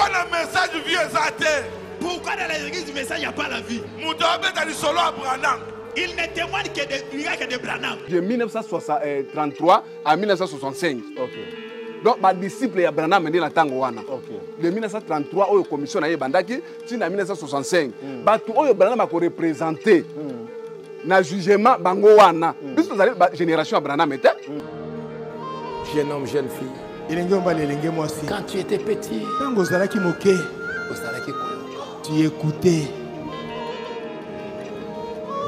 Pourquoi na message vie eza te? Pourquoi dans l'église du message, il n'y a pas la vie? Moto abeta lisolo ya Branham. Il ne témoigne que de miracle de Branham. De 1933 à 1965. Ok. Donc badisciple ya Branham nde na ntango wana. Ok. De 1933 oyo commission na ye ebandaki ti na 1965. Bato oyo Branham akorepresente na jugement bango wana. Biso tozali ba génération ya Branham te. Jeune homme, jeune fille. Elenge mobali, elenge mwasi. Quand tu étais petit, ntango ozalaki moke, ozalaki koyoka. Tu écoutais.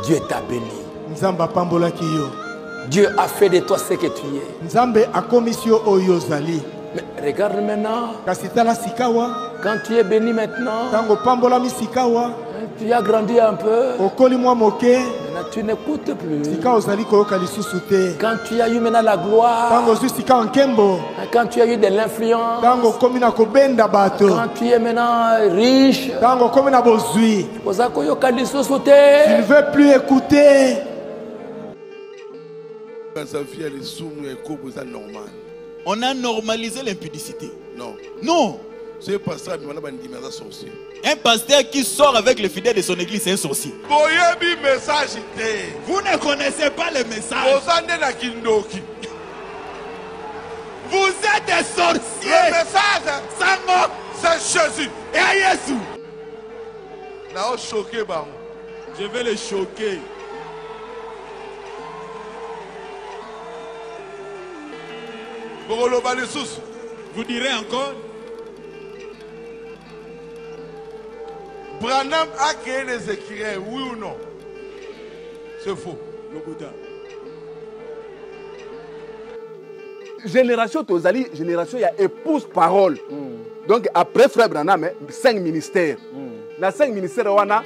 Dieu t'a béni. Nzambe apambolaki yo. Dieu a fait de toi ce que tu es. Nzambe akomisi yo oyo ozali. Mais regarde maintenant. Kasi tala sikawa. Quand tu es béni maintenant, ntango opambolami sikawa, tu as grandi un peu. Okoli mwa moke. Maintenant, tu n'écoutes plus. Sika ozali koyoka lisusu te. Quand tu as eu maintenant la gloire, ntango ozwi sika nkembo, quand tu as eu de l'influence, ntango okomi na kobenda bato, quand tu es maintenant riche, ntango okomi na bozwi, oza koyoka lisusu te. Tu ne veux plus écouter. Sa vie, elle est soumise et comme ça normal. On a normalisé l'impudicité. Non. Non. C'est pasteur, mais on a dit, mais ça, sorcier. Un pasteur qui sort avec les fidèles de son église, c'est un sorcier. Boyebi message te. Vous ne connaissez pas le message. Ozande na kindoki. Vous êtes des sorciers. Le message, Sango, c'est Jésus. Et Jésus. Là, on choqué, bango. Je vais le choquer. Bokoloba lisusu. Vous direz encore? Branham a créé les écureuils, oui ou non? C'est faux. Lokuta. Génération tozali, génération ya épouse parole. Donc après frère Branham, hein, 5 ministères. Na 5 ministères wana,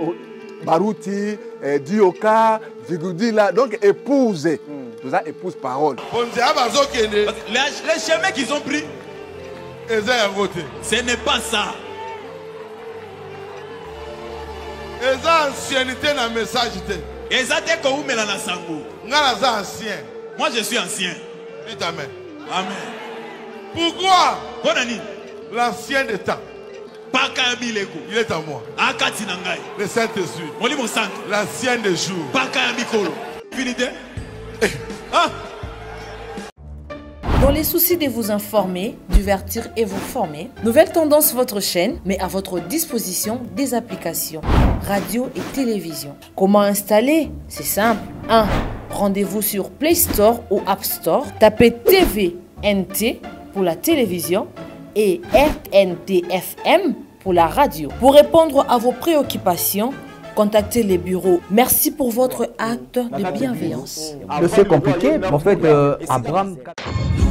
oh, Baruti, Dioka, Zigudila, donc épouse. Toza épouse parole. Bonzia bazokende. Parce que les chemins qu'ils ont pris, Eza yango te. ce n'est pas ça. Eza ancienneté na message te. Eza te koumela na sango. Nga naza ancien. Moi je suis ancien. Dites amen. Amen. Pourquoi? Pona nini? L'ancien de temps. Paka ya bileko. Il est en moi. Akati na ngai. Le Saint-Esprit. Molimo Santo. L'ancien des jours. Paka ya mikolo. Finité. Eh. Ah. Dans les soucis de vous informer, divertir et vous former, Nouvelle Tendance, votre chaîne, met à votre disposition des applications, radio et télévision. Comment installer? C'est simple. 1. Rendez-vous sur Play Store ou App Store. Tapez TVNT pour la télévision et RNTFM pour la radio. Pour répondre à vos préoccupations, contactez les bureaux. Merci pour votre acte de bienveillance. C'est compliqué. En fait, Abraham...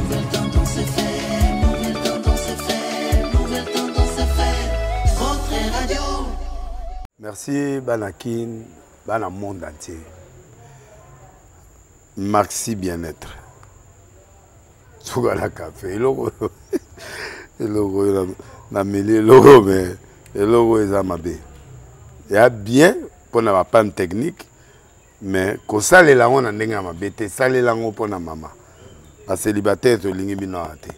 Nouvelle tendance FM, nouvelle tendance FM, nouvelle tendance FM, votre radio. Merci Banakin, Bana monde entier. Maxi bien-être. Soka na café, eloko eloko na meli eloko mais eloko eza mabe. Ya bien pour na panne technique mais kosalela yango na ndenge ya mabe te, salela yango mpo na mama. Ba célibataire tolingi bino awa te.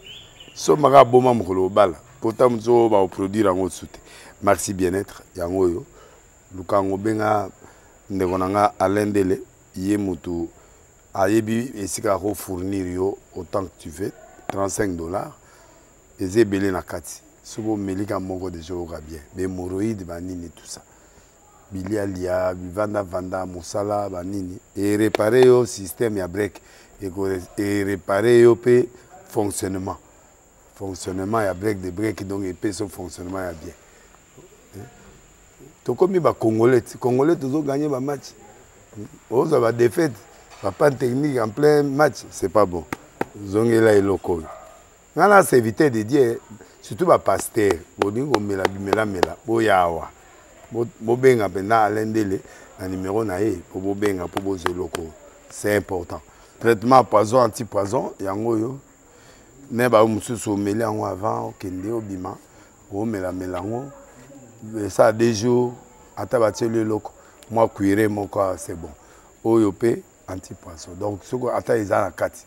Somaka boma mokolo obala, pota mosusu oyo ba produire yango su te. Maxi bien-être yango oyo luka yango benga ndeko na nga Alain Dele, ye motu ayebi esika ko fournir yo autant que tu veux, 35 $. Eza ebele na kati. Soki omelika moko déjà oyoka bien. Ba hémorroïdes, ba nini, tout ça. Bilia lia, bivanda vanda, mosala, ba nini. Et réparer yo système ya break. Et réparer yo pe fonctionnement. Fonctionnement ya break de break, donc et pe son fonctionnement ya bien. Tokomi ba Congolais, Congolais tozo gagner ba match. Oza ba défaite, ba panne technique en plein match, c'est pas bon. Zongela eloko. Nga na serviteur de Dieu, surtout ba pasteur, bolingo mela bimela mela, boyawa. Bobenga penda Alain Dele na numéro na ye, po bobenga po bozo eloko. C'est important. Traitement poison anti-poison, yango yo. Ne ba mususu omeli yango avant okende obima, omela mela yango. Ça 2 jours ata batieli eloko. Moi cuiré moko, c'est bon. Oyo pe anti-poison. Donc soko ata eza na kati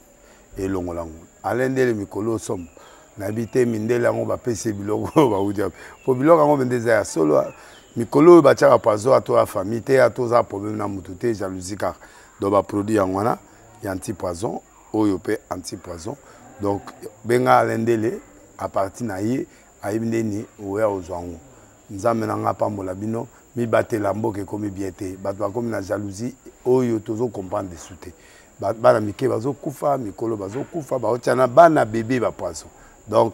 elongola yango. Alain Dele mikolo somo. Nayebi te mindele yango bapesi ye biloko oyo bauti wapi, mpo biloko yango mpenza eza ya solo. Mikolo oyo batiaka poison ato ya famille te, ato oza problème na motu te, jalousie kaka. Donc baproduit yango wana ya anti poison, oyo mpe anti poison. Donc benga Alain Ndele, à partir na ye ayebi ndeni oya ozwa yango. Nzambe na nga apambola bino, mibatela, mboka ekomi bien te, bato bakomi na jalousie oyo tozo comprendre desu te. Bana mike bazokufa, mikolo bazokufa, baotia na bana bebe ba poison. Donc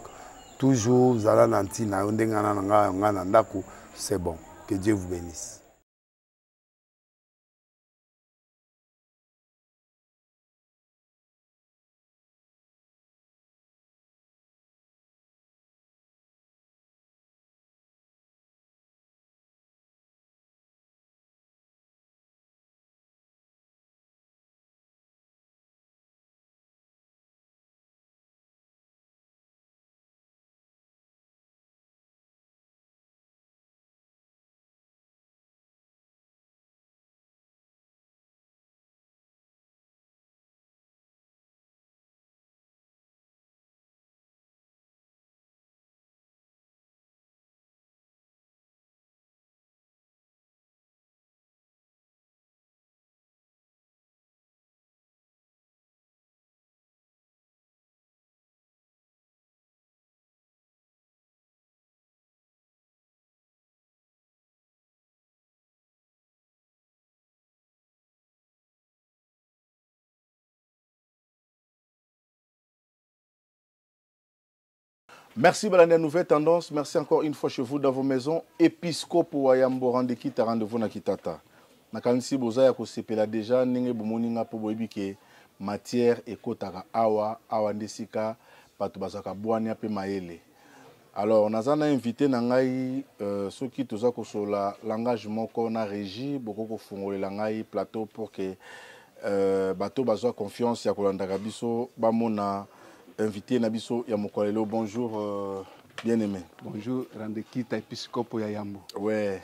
toujours zala na ntina yo ndenge na nga nga na ndako, c'est bon. Que Dieu vous bénisse. Merci Balanda Nouvelle Tendance. Merci encore une fois chez vous dans vos maisons. Episcopo Wayambo Randekita, rendez-vous na Kitata. Nakanisi boza ya kosepela déjà ndenge bomoni nga po boyebi ke matière ekotaka awa awa nde sika bato bazalaka bwania pe mayele. Alors naza na invité na ngai euh, soki toza kosolola langage moko na régie bokoki kofungolela ngai plateau pour que euh, bato bazwa confiance ya kolandaka biso bamona invité na biso ya mokolo lelo. Bonjour euh, bien aimé. Bonjour Randekita episcopo ya yambo. Ouais.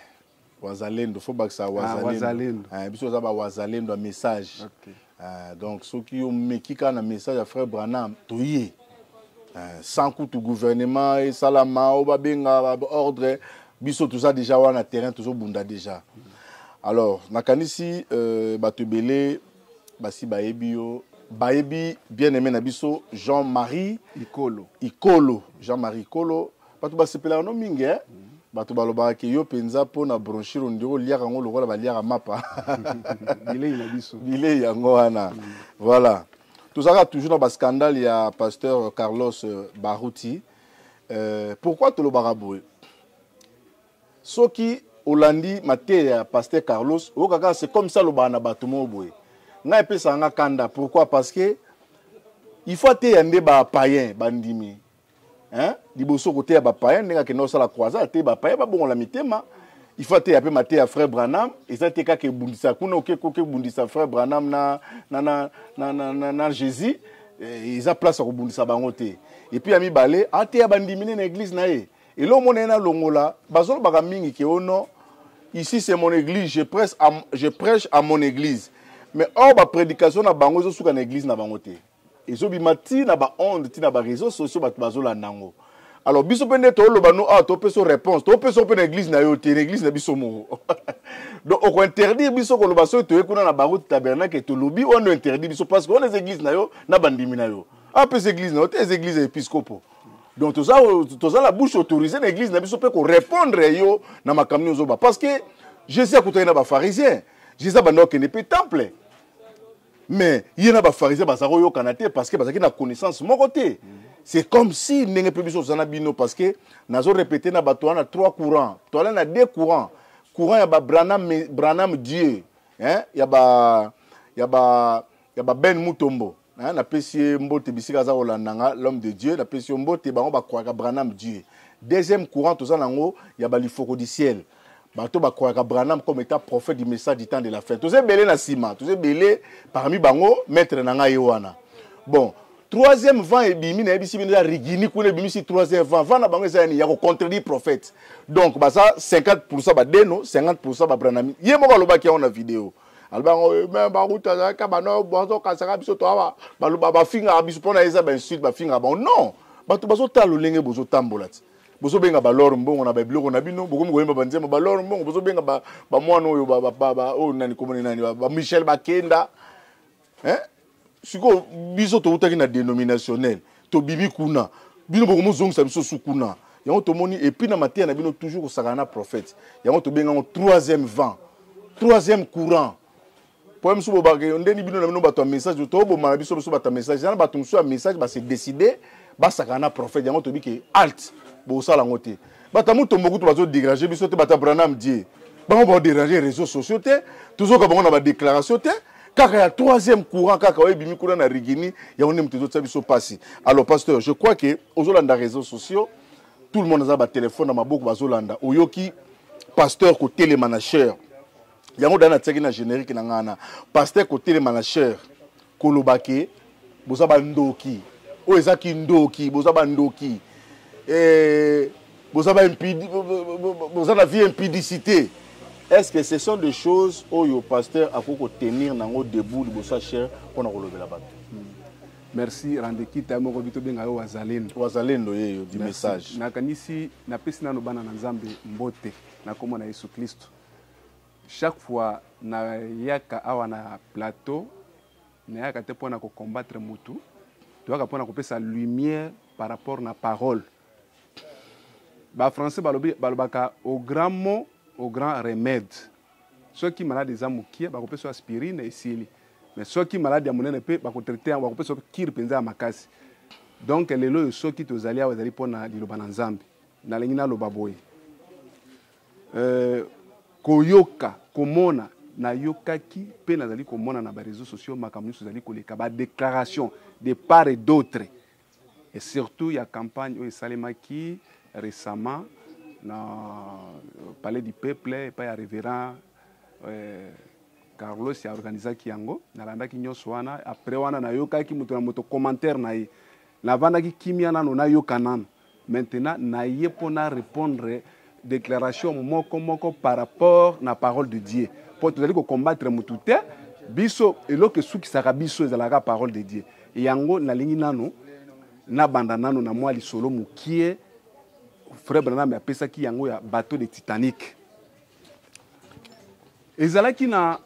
Wazalendo, faut bakisa ah, wazalendo. Ah, wazalendo. Eh, biso za ba wazalendo ya message. Okay. Eh, donc soki yo meki kaka na message ya frère Branham toye. Eh, sans kutu gouvernement esalama o babenga ba ordre biso toza déjà wana terrain tozobunda déjà. Alors nakanisi euh, bato ebele basi bayebi yo bayebi bien aimé na biso Jean-Marie Ikolo. Ikolo, Jean-Marie Ikolo bato basepelaka no mingi eh? Bato balobaka ke yo mpenza mpo na bronchire ondire oliaka yango lokola baliaka mapa. Bilei na biso. Bilei yango wana. Voilà. Tozalaka toujours na bascandale ya pasteur Carlos Baruti. Pourquoi tolobaka boye? Soki olandi mateya ya pasteur Carlos, oyoka kaka c'est comme ça alobaka na bato moko boye. Ngai epesaka nga kanda. Pourquoi? Parce que il faut ateya nde ba païen bandimi. Hein? Liboso koteya ba païen ndenge akenda kosala croisade, ateya ba païen babongola mitema. Il faut ateya mpe mateya frère Branham, eza te kaka ebundisa kuna oke koke ebundisa frère Branham na na na na na, na, na Jésus, eh, eza place ya kobundisa bango te. Et puis ya mibale, ateya bandimi ne na église na ye. Eloko mona ye nalongola, bazolobaka mingi ke oh non, ici c'est mon église, je prêche à, je prêche à mon église. Mais or ba prédication na bango ezosuka na église na bango te. Ezobima ti na ba onde, ti na ba réseaux sociaux bato bazolanda yango. Alors biso mpe nde toloba no awa topesa réponse, topesa mpe na église na yo te, na église na biso moko. Donc oko interdire biso koloba soki toye kuna na Baruti Tabernacle tolobi wana interdire biso parce que wana eza église na yo na bandimi na yo. Apesa église na yo te, eza église ya episcopo. Donc toza toza la bouche autorisée na église na biso mpe ko répondre yo na makambo nyonso ba parce que Jésus akutaki na ba pharisiens. Jésus abanda kokende mpe temple. Mais ye na ba pharisiens baza koyokana te parce que bazalaki na connaissance moko te. C'est comme si ndenge mpe biso toza na bino parce que nazo répéter na bato wana trois courants. Toala na deux courants. Courant ya ba Branham, Branham Dieu, hein, ya ba ya ba ya ba Ben Mutombo. Hein, napesi ye mbote bisika aza kolanda nga, l'homme de Dieu, napesi yo mbote, bango bakwaka Branham Dieu. Deuxième courant toza nango ya ba lifoko du ciel. Bato bakwaka Branham comme étant prophète du message du temps de la fin. Toza ebele na sima, toza ebele parmi bango maître na ngai ye wana. Bon, troisième vent ebimi na yebisi bino ya rigini kuna ebimisi troisième vent. Vent na bango eza yani ya ko contredire prophète. Donc baza 50% ba deno, 50% ba Branham. Ye moko alobaki yango na video. Aloba yango, eh, mais Baruti azalaka bano bazokasaka biso to awa baloba bafingaka biso mpona eza ba insulte bafingaka bango. Non, Bato bazotala lolenge bozotambola ti. Bozobenga balor mbongo na babiloko na bino, bokomi koyemba banzembo balor mbongo, bozobenga bamwana oyo oyo nani komoni nani ba Michel Bakenda. Hein? Sikoyo biso towutaki na denominationnel, tobimi kuna. Bino bokomozongisa biso su kuna. Yango tomoni et puis na mateya na bino toujours kosakana na prophète. Yango tobenga yango troisième vent, troisième courant. Po mosusu bobaka ndeni bino na bino bato ya message, tobomana biso biso bato ya message. Eza na bato mosusu ya message ba se décider basakana na prophète. Yango toyebi ke alt bosala yango te. Bato ya Mutombo kutu bazo déranger biso te, bato ya Branham Die bango bao déranger réseaux sociaux te, tozoka bango na ba déclaration te. Kaka ya troisième courant kaka oyo ebimi kuna na Rigini, yango nde moto ezotia biso pasi. Alors pasteur, je crois que ozolanda réseaux sociaux, tout le monde aza ba téléphone na maboko bazolanda. Oyoki pasteur kotelema na chair. Yango dana atiaki na générique na ngana. Pasteur kotelema na chair koloba ke boza ba ndoki. Oyo eza kindoki, boza ba ndoki. Boza ba impidi, boza na vie impudicité. Est-ce que ce sont des choses oyo pasteur akoki kotenir nango debout liboso ya chair mpona kolobela bato? Merci Randekita moko bito benga yo Wazalendo. Wazalendo yeyo du Merci. message. Nakanisi napesi nano bana na Nzambe mbote na kombo na Yesu Kristo. Chaque fois nayaka awa na plateau, nayaka te mpona ko combattre mutu, toyaka mpona kopesa lumière par rapport na parole. Ba français balobi, balobaka au grand mot, au grand remède. Soki malade eza mokie, bakopesa aspirine esili. Mais soki malade ya monene pe bakotraite yango, bakopesa cure mpenza ya makasi. Donc lelo oyo soki tozali awa ezali mpona liloba na Nzambe. Nalingi naloba boye. Koyoka, komona, nayokaki pe nazali komona na ba réseaux sociaux makambo nyonso ezali koleka, ba déclaration de part et d'autre, et surtout ya campagne oyo esalemaki récemment na Palais du Peuple epai ya révérend Carlos ya organisaki yango. Nalandaki nyonso wana. Après wana nayokaki moto na moto commentaire na ye, navandaki kimia nano nayoka nano. Maintenant naye mpo na répondre déclaration moko moko par rapport na parole de Dieu. Po tozali ko combattre mutu te, biso eloko esukisaka biso ezalaka parole de Dieu. Yango nalingi nano nabanda nano na mwa lisolo mokie frère Branham apesaki yango ya bateau de Titanic. Ezalaki na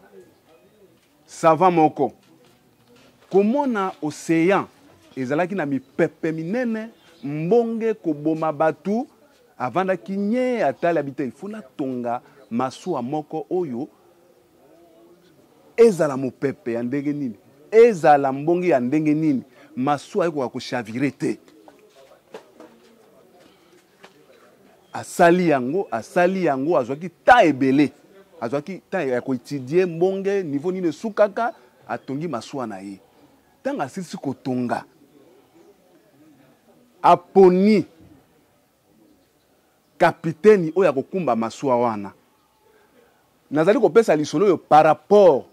savant moko komona océan ezalaki na mipepe minene, mbonge koboma bato, avandaki nye atali abi te, il faut natonga masuwa moko oyo ezala mopepe ya ndenge nini, ezala mbonge ya ndenge nini, masuwa ekoka kochavire te. Asali yango, asali yango, azwaki temps ebele, azwaki temps ya koétudier mbonge niveau nini esukaka, atongi masuwa na ye. Ntango asilisi kotonga, aponi kapiteni oyo akokumba masuwa wana. Nazali kopesa lisolo oyo par rapport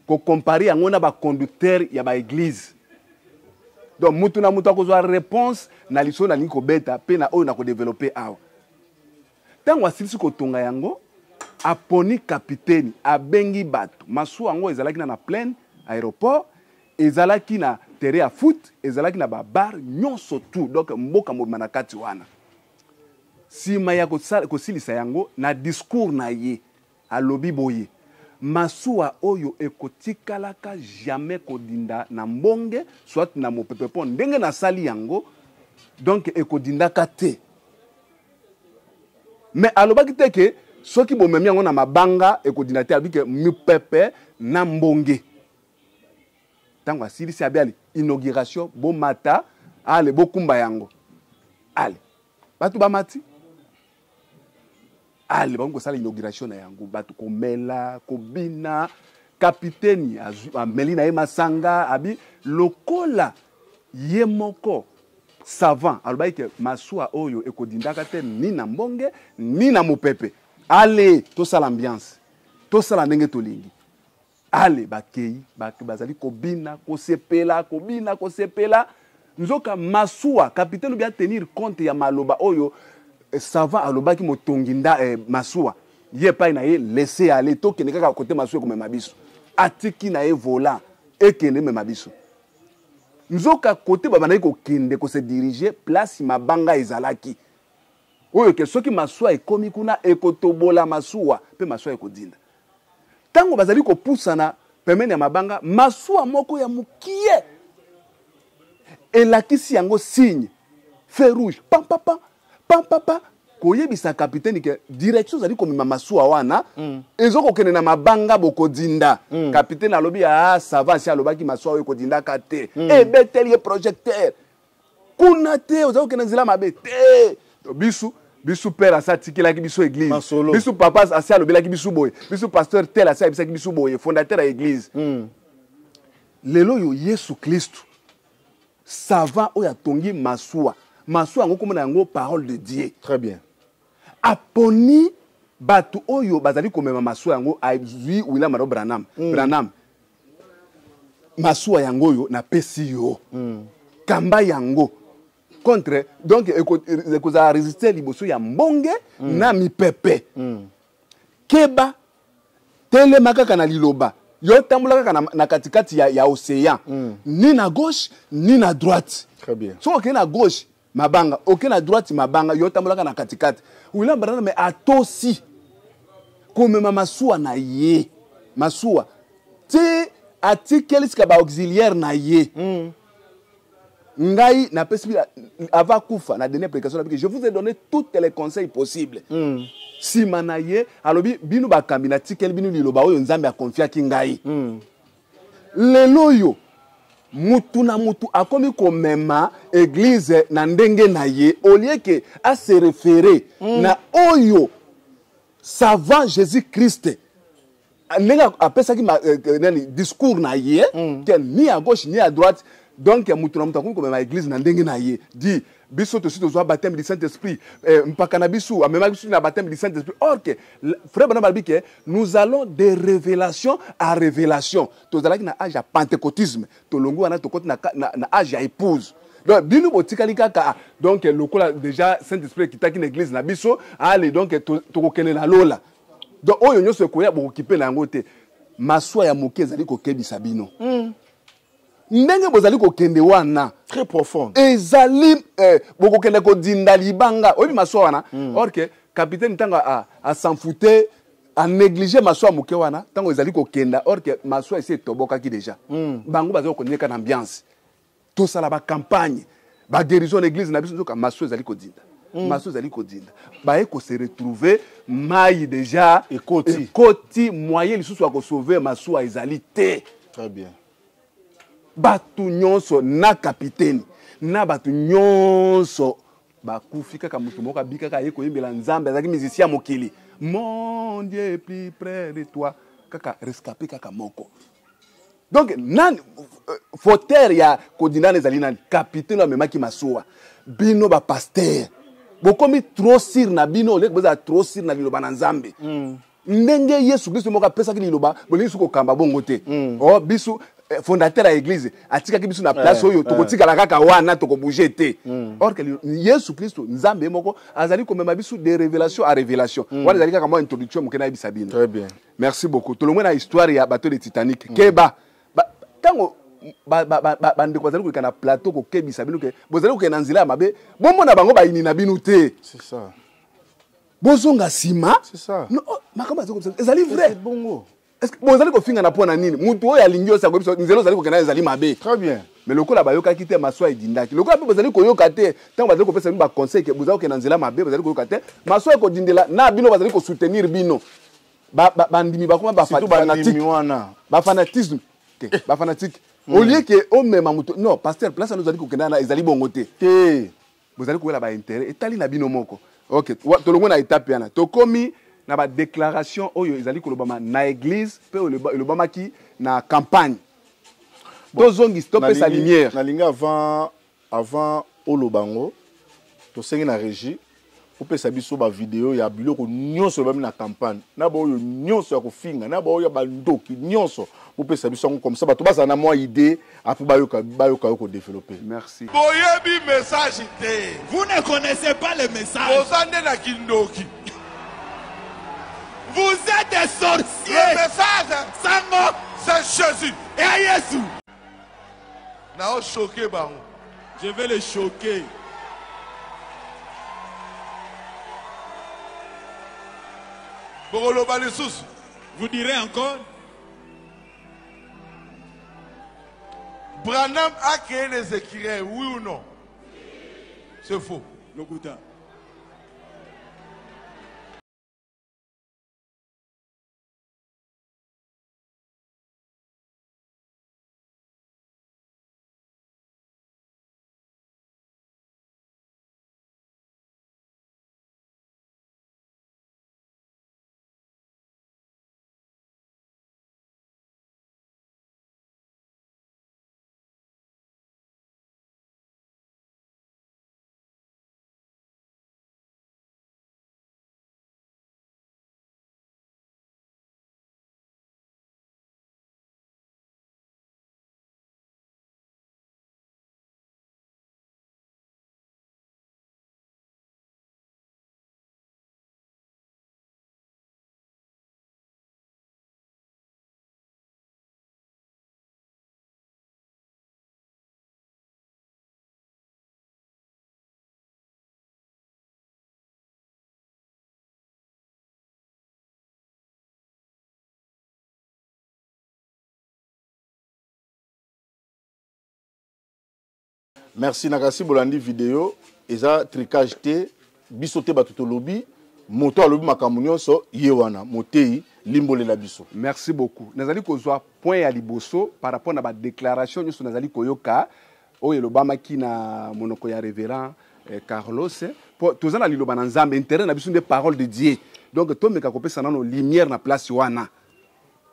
kocompare yango na baconducteur ya baeglise. Donc mutu na mutu akozwa réponse na lisolo nalingi kobeta pe na oyo nakodevelope awa. Ntango asilisi kotonga yango, aponi kapiteni, abengi bato. Masuwa yango ezalaki na pleine aéroport, ezalaki na terrain ya foot, ezalaki na ba bar nyonso tout, donc mboka mobima na kati wana. Sima ya kosilisa yango, na discours na ye alobi boye: masuwa oyo ekotikalaka jamais kodinda na mbonge soit na mopepe, mpo ndenge nasali yango donc ekodindaka te. Mais alobaki te ke soki bomemi yango na mabanga ekodinda te, alobi ke mipepe na mbonge. Ntango asilisi abi ale inauguration, bomata ale bokumba yango, ale bato bamati, ale bango kosala inauguration na yango, bato komela kobina. Kapiteni ameli na ye masanga, abi lokola ye moko savant alobaki ke masuwa oyo ekodindaka te ni na mbonge ni na mopepe. Ale tosala ambiance, tosala ndenge tolingi. Ale bakei, bazali kobina, kosepela, kobina, kosepela. Nzoka masuwa, capitaine obi atenir compte ya maloba oyo savant alobaki motongi nda masuwa. Ye epai na ye laisser aller, tokende kaka kote masuwa ekomema biso. Atiki na ye volant, ekende emema biso. Nzoka kote babandaki kokende ko se diriger, place mabanga ezalaki. Oyo ke soki masuwa ekomi kuna, ekotobola masuwa, pe masuwa ekodinda. Tango bazali kopusana pembeni ya mabanga, masuwa moko ya mukie elakisi yango signe, feu rouge, pam pam pam, pam pam pam, koyebisa capitaine ke direction ozali komema masuwa wana ezo kokende na mabanga, bokodinda. Capitaine alobi, ah, ça va, si alobaki masuwa oyo ekodindaka te. Ebeteli ye projecteur kuna te, ozali kokende nzela mabe te. Bisu bisu père asi atikelaki biso église, Masolo. bisu papa asi alobelaki bisu boye, bisu pasteur tel asi ayebisaki bisu boye, fondateur ya église. Lelo oyo Yesu Kristu savant oyo atongi masuwa, masuwa yango komona yango parole de Dieu. Très bien. Aponi bato oyo bazali komema masuwa yango, azwi William Marrion Branham. Branham, masuwa yango oyo napesi yo. Kamba yango contre, donc ekozala résister liboso ya mbonge na mipepe. Keba, telema kaka na liloba. Yo tambola kaka na katikati ya océan. Ni na gauche, ni na droite. Très bien. Soki okei na gauche, mabanga, okei na droite, mabanga, yo tambola kaka na katikati. William Branham mais atosi komema masuwa na ye. Masuwa. Ti atikeli sika ba auxiliaire na ye. Ngai napesi bino, avant kufa na dernière prédication, nabiki, je vous ai donné tous les conseils possibles. Sima na ye alobi bino bakambi na tikeli bino liloba oyo Nzambe akonfiaki ngai. Lelo oyo mutu na mutu akomi komema église na ndenge na ye, au lieu que a se référer na oyo savant Jésus-Christ ndenge apesaki nani discours na ye, ke ni à gauche ni à droite. Donc mutu na mutu akomi komema église na ndenge na ye. Dit biso tosi tozwa baptême du Saint-Esprit, mpaka na biso amemaki biso na baptême du Saint-Esprit. Or que frère Branham alobi ke nous allons de révélation à révélation. Tozalaki na âge ya pentecôtisme, tolongwi wana tokoti na âge ya épouse. Donc bino botikali kaka, donc lokola déjà Saint-Esprit ekitaki na église na biso, allez, donc tokokende na lola. Donc oyo nyonso ekoya bokokipe na yango te. Masuwa ya moke ezali kokebisa bino. Ndenge bozali kokende wana, très profond. Ezali bokokende kodinda libanga. Oyebi masuwa wana? Or que capitaine ntango a s'en foutait, a négliger masuwa moke wana, ntango ezali kokenda, or que masuwa esi etobokaki déjà. Bango bazali kokendeka na ambiance. Tosala ba campagne, ba guérison na église na biso, nzoka masuwa ezali kodinda. Masuwa ezali kodinda. Baye ko se retrouver mai déjà ekoti. Ekoti, moyen lisusu ya kosauver masuwa ezali te. Très bien. Bato nyonso na capitaine na bato nyonso bakufi, kaka moto moko abiki, kaka aye koyembela Nzambe, azalaki musicien ya mokili. Mon Dieu est plus près de toi, kaka rescapé kaka moko. Donc nani fauteur ya kodinda ezali nani? Capitaine amemaki masuwa. Bino ba pasteur bokomi trop sûr na bino, oleki bozala trop sûr na liloba na Nzambe. Ndenge Yesu Kristo moko apesaki liloba, bolingi soki kokamba bongo te. Oh, biso fondateur ya église atikaki biso na place oyo tokotikala kaka wana, tokobouge te. Or que Yesu Kristo Nzambe ye moko azali komema biso de révélation à révélation. Wana ezali kaka mwa introduction moke nayebisa bino. Très bien. Merci beaucoup. Tolongwe na histoire ya bateau de Titanic. Keba. Tango bandeko bazali koleka na plateau kokebisa bino ke bozali kokende na nzela ya mabe, bomona bango bayini na bino te. C'est ça. Bozonga nsima. C'est ça. Non, oh, makambo azali kobisa, ezali vrai. C'est bongo. Est-ce que bozali kofinga na mpo na nini? Mutu oyo alingi yo sango biso nzela ozali kokenda ezali mabe. Très bien. Mais lokola bayokaki te, masuwa edindaki. Lokola mpe bozali koyoka te, ntango bazali kopesa bino ba conseil ke bozali kokenda nzela mabe, bozali koyoka te, masuwa ekodindela na bino bazali kosoutenir bino. Bandimi bakoma ba Surtout bandimi fanatique. wana. Ba fanatisme. Te, ba fanatique. Au lieu que omema moto, non, pasteur, place wana ozali kokenda na ezali bongo te. Te. Bozali kowela ba intérêt etali na bino moko. OK, tolongwe na étape wana. Tokomi na ba déclaration oyo ezali kolobama na église pe elobamaki na campagne. Bon, tozongisi, topesa lumière. Nalingi avant olobango, tosengi na régie opesa biso ba vidéo ya biloko nyonso elobami na campagne, na ba oyo nyonso ya kofinga, na ba oyo ya bandoki nyonso, opesa biso yango comme ça bato bazala na mwa idée après bayoka yo kodévelopper. Merci. Boyebi message te. Vous ne connaissez pas le message. Boza nde na kindoki. Vous êtes des sorciers. Le message, Sango, c'est Jésus. Et Yesu. Nao choquer bango. Je vais les choquer. Bokoloba lisusu. Vous direz encore? Branham a créé les écureuils, oui ou non? C'est faux. Lokuta. Merci nakasi bolandi video eza tricage te biso te bato tolobi moto alobi makambo nyonso ye wana moteyi limbolela biso. Merci beaucoup. Nazali kozwa point ya liboso par rapport na ba déclaration nyonso nazali koyoka oyo elobamaki na monoko ya révérend eh, Carlos po toza na liloba na Nzambe intérêt na biso nde parole de Dieu. Donc tomeka kopesa nano lumière na place wana.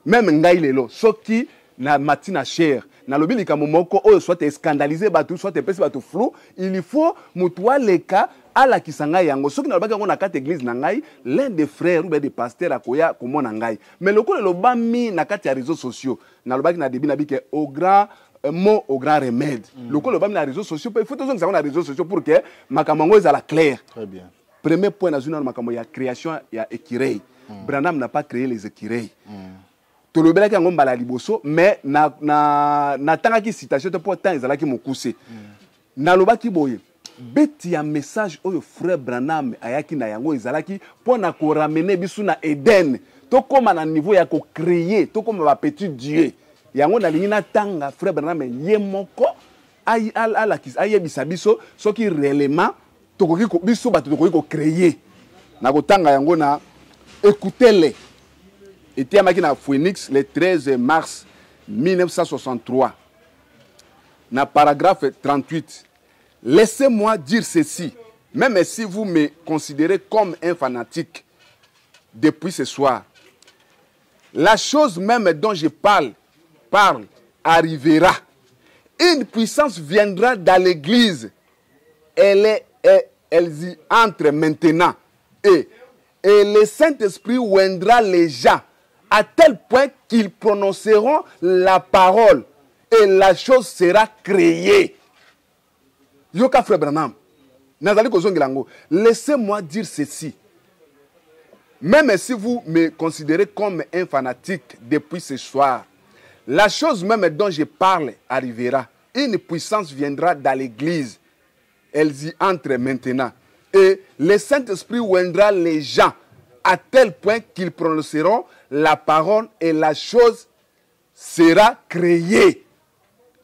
Meme ngai lelo soki na mati na chair nalobi likambo moko oyo soit escandalise bato soit epesi bato flou, il faut moto aleka alakisa ngai yango. Soki nalobaki yango na kati église na ngai, l'un des frères ou bien des pasteurs akoya komona ngai. Mais lokola elobami na kati ya réseaux sociaux, nalobaki na début na bike au grand mot au grand remède. Lokola elobami na réseaux sociaux, il faut tozongisa yango na réseaux sociaux pour que makambo yango ezala clair. Très bien. Premier point nazwi nano makambo ya création ya écureuil. Branham n'a pas créé les écureuils. Tolobelaki yango mbala ya liboso, mais natangaki citation te mpo temps ezalaki mokuse. Nalobaki boye, beti ya message oyo frère Branham ayaki na yango ezalaki mpo na koramener biso na Eden, tokóma na niveau ya kocréer, tokóma ba petit dieu. Yango nalingi natanga frère Branham ye moko ayebisa biso soki réellement tokoki biso bato tokoki kocréer. Nakotanga yango na écoutez-les. Eteyamaki na Phoenix le 13 mars 1963. Na paragraphe 38. Laissez-moi dire ceci, même si vous me considérez comme un fanatique depuis ce soir. La chose même dont je parle arrivera. Une puissance viendra dans l'église. Elle y entre maintenant. Et le Saint-Esprit oindra les gens à tel point qu'ils prononceront la parole et la chose sera créée. Yoka frère Branham, nazali kozongela yango. Laissez-moi dire ceci. Même si vous me considérez comme un fanatique depuis ce soir, la chose même dont je parle arrivera. Une puissance viendra dans l'église. Elles y entrent maintenant. Et le Saint-Esprit oindra les gens à tel point qu'ils prononceront la parole et la chose sera créée.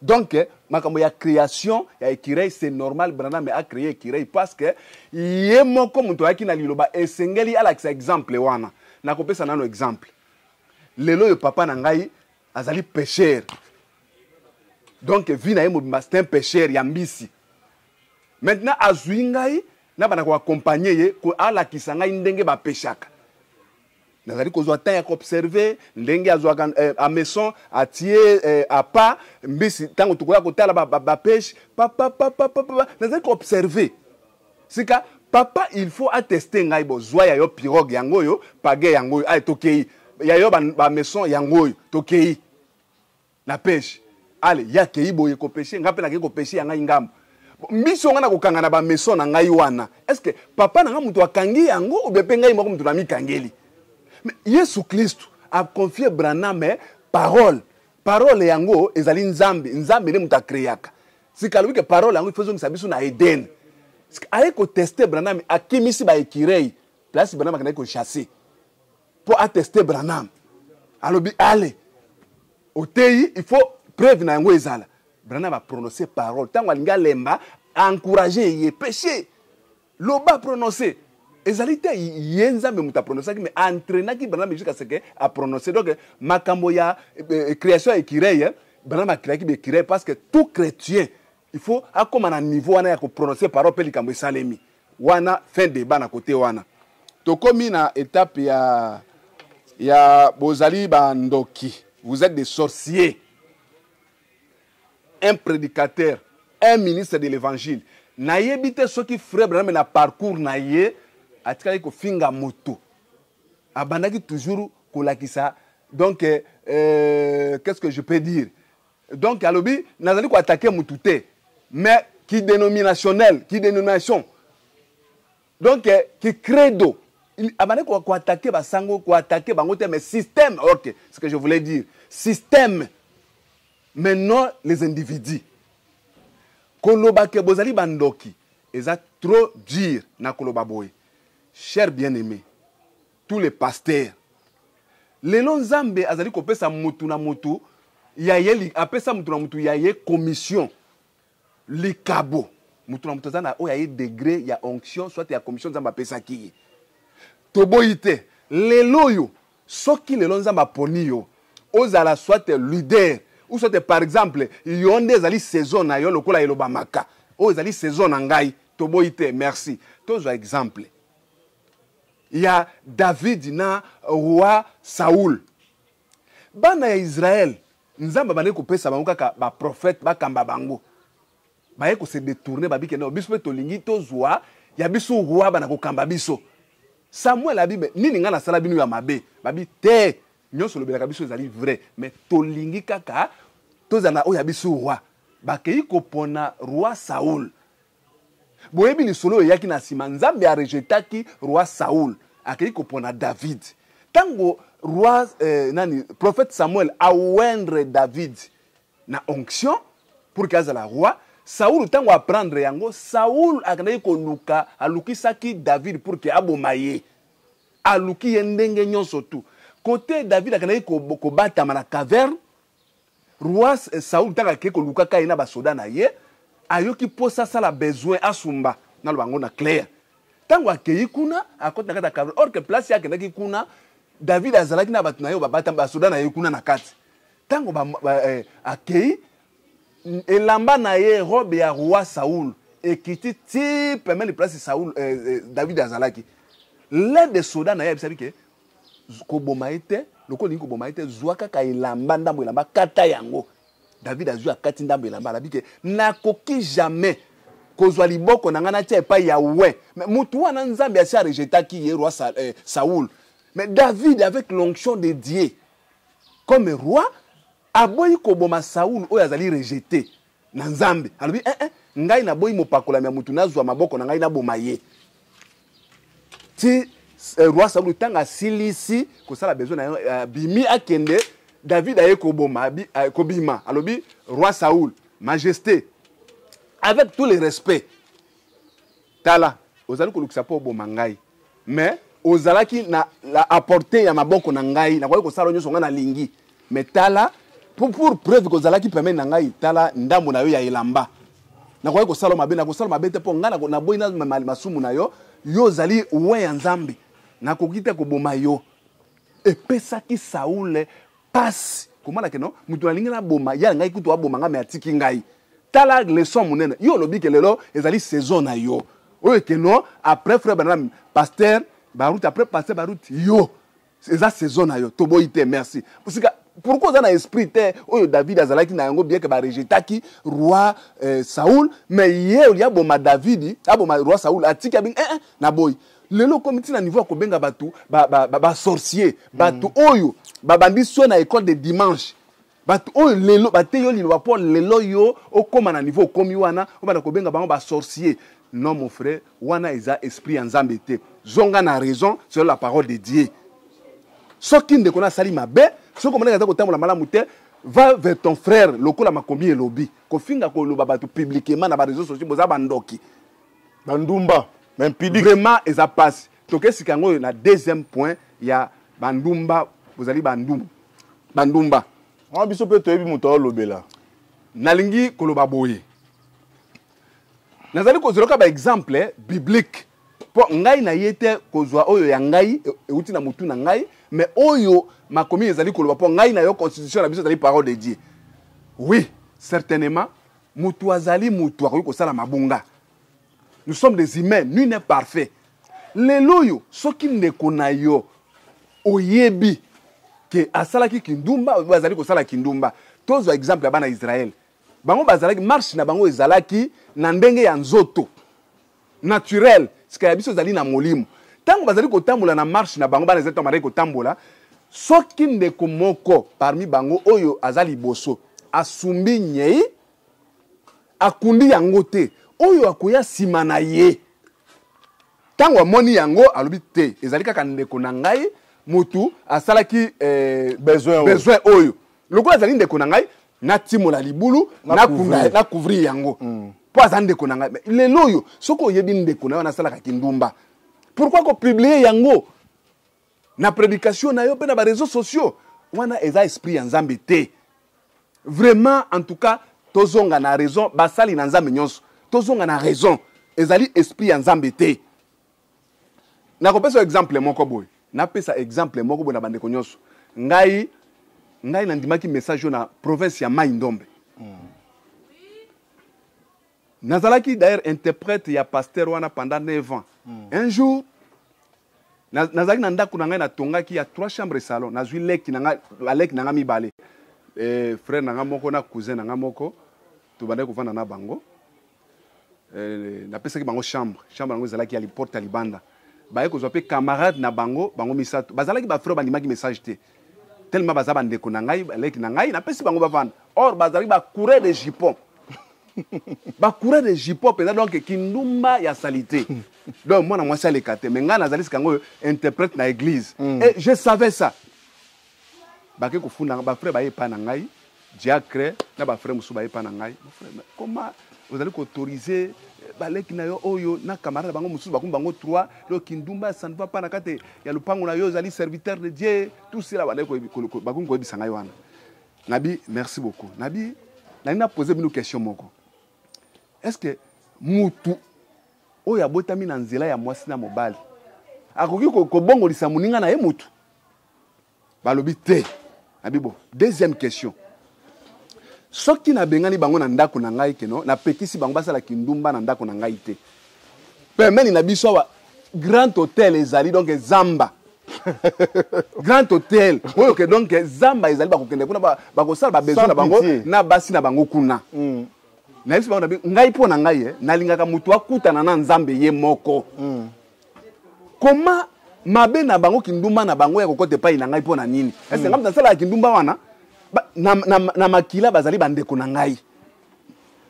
Donc, makambo ya création ya écureuil, c'est normal. Branham a créé écureuil parce que ye moko moto ayaki na liloba esengeli alakisa exemple wana. Nakopesa nano exemple. Lelo oyo papa na ngai azali pêcheur. Donc vie na ye mobimba c'est un pêcheur ya mbisi. Maintenant azwi ngai na bana ko accompagner ye ko alakisa ngai ndenge ba pêchaka. Nazali kozwa temps ya koobserve ndenge azwaka hameçon, atie à pas mbisi ntango tokoya kotala ba pêche, papa, papa, papa, papa, nazali koobserve. Sika papa il faut attester ngai bo zwa ya yo pirogue yango oyo, pagaie yango oyo, ay tokei. Ya yo ba hameçon yango oyo, tokei. Na pêche. Allez, ya kei boye ko pêcher, nga pe na kei ko pêcher ya ngai ngambo. Miso nga na kokanga na ba maison na ngai wana. Est-ce que papa na nga mutu akangi yango ou bien pe ngai moko mutu na mikangeli? Mais Yesu Christ a confié Branham parole. Parole yango ezali Nzambe, Nzambe nde moto akreaka. Sika alobi ke parole yango il faut ezongisa biso na Eden. Sika aye koteste Branham, akimisi ba écureuil place Branham akendaki kochasse mpo ateste Branham. Alobi ale oteyi, il faut preuve na yango ezala. Branham a prononcer parole ntango alingi alemba, encourager ye péché loba prononcer ezali te ye nzambe moto aprononcaki mais entraînaki Branham jusqu'à ce que aprononce. Donc makambo ya création ya écureuil, Branham acréaki baécureuil parce que tout chrétien il faut akóma na niveau wana ya koprononce parole mpe likambo esalemi wana. Fin débat na côté wana. Tokomi na étape ya bozali bandoki, vous êtes des sorciers. Un prédicateur, un ministre de l'évangile, nayebi te soki frère Branham na parcours na ye atikali kofinga moto. Abandaki toujours kolakisa. Donc qu'est-ce que je peux dire? Donc alobi nazali koattaquer motu te, mais qui dénominationnel, qui dénomination, donc qui credo, abandaki koattaquer basango, koattaquer bango te, mais système. Ok, ce que je voulais dire, système, mais non les individus. Koloba ke bozali bandoki eza trop dur na koloba boye. Cher bien-aimé, tous les pasteurs, lelo Nzambe azali kopesa mutu na mutu ya ye, apesa mutu na mutu ya ye commission, likabo. Mutu na mutu aza na oyo aye degré ya onction, soit ya commission Nzambe apesaki ye. Toboyi te, lelo oyo soki lelo Nzambe aponi yo ozala soit leader ou soit par exemple yo nde ezali saison na yo, lokola elobamaka oyo ezali saison na ngai, toboyi te, merci. Tozwa exemple ya David na roi Saul. Bana ya Israel, Nzambe abandaki kopesa bango kaka baprophète bakamba bango. Baye kose détourner, babike no biso mpe tolingi tozwa ya biso roi bana kokamba biso. Samuel abi me nini ngai nasala bino ya mabe? Babi te, nyonso olobelaka biso ezali vrai, mais tolingi kaka tozala na oyo ya biso roi. Bakei kopona roi Saul. Boyebi lisolo oyo eyaki na nsima, Nzambe arejetaki roi Saul, akei kopona David. Ntango roi nani, prophète Samuel awendre David na onction pour que azala roi, Saul ntango aprendre yango, Saul akendaki koluka, alukisaki David pour que aboma ye. Aluki ye ndenge nyonso tu. Kote David akendaki kobatama na caverne, roi Saul ntango akei kolukaka ye na basoda na ye, ayoki mposa asala besoin, asumba, naloba yango na clair. Ntango akei kuna, akoti na kati ya caverne, or que place ye akendaki kuna, David azalaki na bato na ye babata basoda na ye kuna na kati. Ntango akei, elamba na ye, robe ya roi Saul ekiti ti pembeni place Saul, David azalaki. L'un des soldats na ye ayebisaki ke koboma ye te, lokola olingi koboma ye te, zwa kaka elamba, ndambo elamba, kata yango. David azwi, akati ndambo elamba. Alobi ke nakoki jamais kozwa liboko na ngai natia epai ya we. Mais motu wana Nzambe asi arejetaki ye, roi Saul. Mais David, avec l'onction de Dieu comme roi, aboyi koboma Saul oyo azali rejeté na Nzambe. Alobi eh, eh, ngai naboyi mopakolami ya motu nazwa maboko na ngai naboma ye. Ti roi Saul ntango asilisi kosala besoin na ye, abimi akende, David aye koboma, kobima. Alobi roi Saul, majesté, avec tout le respect, tala ozali kolukisa mpo oboma ngai, mais ozalaki na la apporte ya maboko na ngai, nakoki kosala nyonso ngai nalingi, mais tala pour preuve kozalaki pembeni na ngai, tala ndambo na yo ya elamba. Nakoki kosala mabe, nakosala mabe te, mpo ngai naboyi na masumu na yo. Yo ozali we ya Nzambe, nakoki te koboma yo. Epesaki Saul pasi komona ke no moto nalingi naboma ye alingaki kutu aboma ngai, me atiki ngai. Tala leçon monene. Yo olobi ke lelo ezali saison na yo oyo ke no après frère Branham, pasteur Baruti, après pasteur Baruti, yo eza saison na yo, toboyi te, merci. Sika pourquoi oza na esprit te oyo David azalaki na yango, bien que barejetaki roi Saul, mais ye olia aboma David, aboma roi Saul, atiki abingi eh, eh, naboyi. Lelo okomi ntina niveau ya kobenga bato basorcier, bato oyo babandi so na école de dimanche, bato oyo lelo bateyi yo liloba mpo lelo yo okóma na niveau okomi wana, obanda kobenga bango basorcier. Non, mon frère, wana eza esprit ya Nzambe te. Zonga na raison selon la parole de Dieu. Soki ndeko na asali mabe, soki omonaki aza kotambola malamu te, Va vers ton frère lokola makomi elobi. Kofinga koloba bato publiquement na ba réseaux sociaux, boza bandoki. Bandumba, impudique. Vraiment eza pasi. Toke sika yango oyo na deuxième point ya bandumba, bozali bandumba. Bandumba. Mwa biso pe toyebi moto aolobela. Nalingi koloba boye. Nazali kozwelaka ba exemple biblique. Po ngai na ye te kozwa oyo ya ngai euti na mutu na ngai, mais oyo makomi ezali koloba po ngai na yo constitution na biso ezali parole de Dieu. Oui, certainement mutu azali mutu akoki kosala mabunga. Nous sommes des humains, nul n'est parfait. Lelo oyo soki ndeko na yo oyebi ke asalaki kindumba, oyo azali kosala kindumba, tozwa exemple ya bana Israël. Bango bazalaki marche na bango ezalaki na ndenge ya nzoto naturel, sika ya biso ezali na molimo. Tango bazali kotambola na marche na bango, bana Israël tango bazali kotambola, soki ndeko moko parmi bango oyo aza liboso asumbi nyei, akundi yango te, oyo akoya nsima na ye ntango amoni yango alobi te, ezali kaka ndeko na ngai motu asalaki besoin oyo, lokola azali ndeko na ngai natimola libulu, na couvrir yango mpo aza ndeko na ngai. Mais lelo oyo soki oyebi ndeko na yo nasalaka kindumba, pourquoi kopublier yango na prédication na yo mpe na ba réseaux sociaux? Wana eza esprit ya Nzambe te. Vraiment, en tout cas tozonga na raison, basali na Nzambe nyonso tozonga na raison, ezali esprit ya Nzambe te. Nakopesa exemple moko boye, napesa exemple moko boye na bandeko nyonso. Ngai nandimaki message oyo na province ya Mai Ndombe. Nazalaki d'ailleurs interprète ya pasteur wana pendant 9 ans. Un jour nazalaki na ndako na ngai, natongaki ya 3 chambres et salon. Nazwi leki na ngai, baleki na ngai mibale, frère na ngai moko na cousin na ngai moko, tobandaki kovanda na bango. Napesaki bango chambre, chambre yango ezalaki ya porte ya libanda. Baye kozwa mpe camarade na bango, bango misato bazalaki ba frère, bandimaki message te tellement baza bandeko na ngai, baleki na ngai, napesi bango bavanda. Or bazalaki ba coureur de jupon, ba coureur de jupon mpenza, donc kindumba ya salité. Donc mwana mwasi aleka te, mais ngai nazali sika yango interprète na église. Et je savais ça. Bake kofunda ba frère baye epai na ngai, diacre na ba frère mosusu baye epai na ngai. Mon frère, mais comment ozali koautoriser baleki na yo oyo na camarade na bango mosusu, bakomi bango 3, donc kindumba ça ne va pas na kati ya lopango na yo, ozali serviteur de Dieu, tout cela bakomi koyebisa ngai wana. Nabi merci beaucoup. Nabi nali na poser bino question moko. Est-ce que mutu oyo abotami na nzela ya mwasi na mobali akoki kobongolisa moninga na ye mutu? Balobi te. Nabi bon, deuxième question. Soki nabengani bango na ndako na ngai keno, napekisi bango basala kindumba na ndako na ngai te. Pembeni na biso awa grand hôtel ezali, donc zamba. Grand hôtel oyo ke donc zamba ezali, bakokende kuna, bakosala ba besoin na bango na basi na bango kuna. Nayebisi bango, nabi ngai mpo na ngai, nalingaka motu akutana na Nzambe ye moko. Comment mabe na bango kindumba na bango ya kokota epai na ngai mpo na nini? Est-ce que ngai nasalaka kindumba wana? Na makila bazali bandeko na ngai,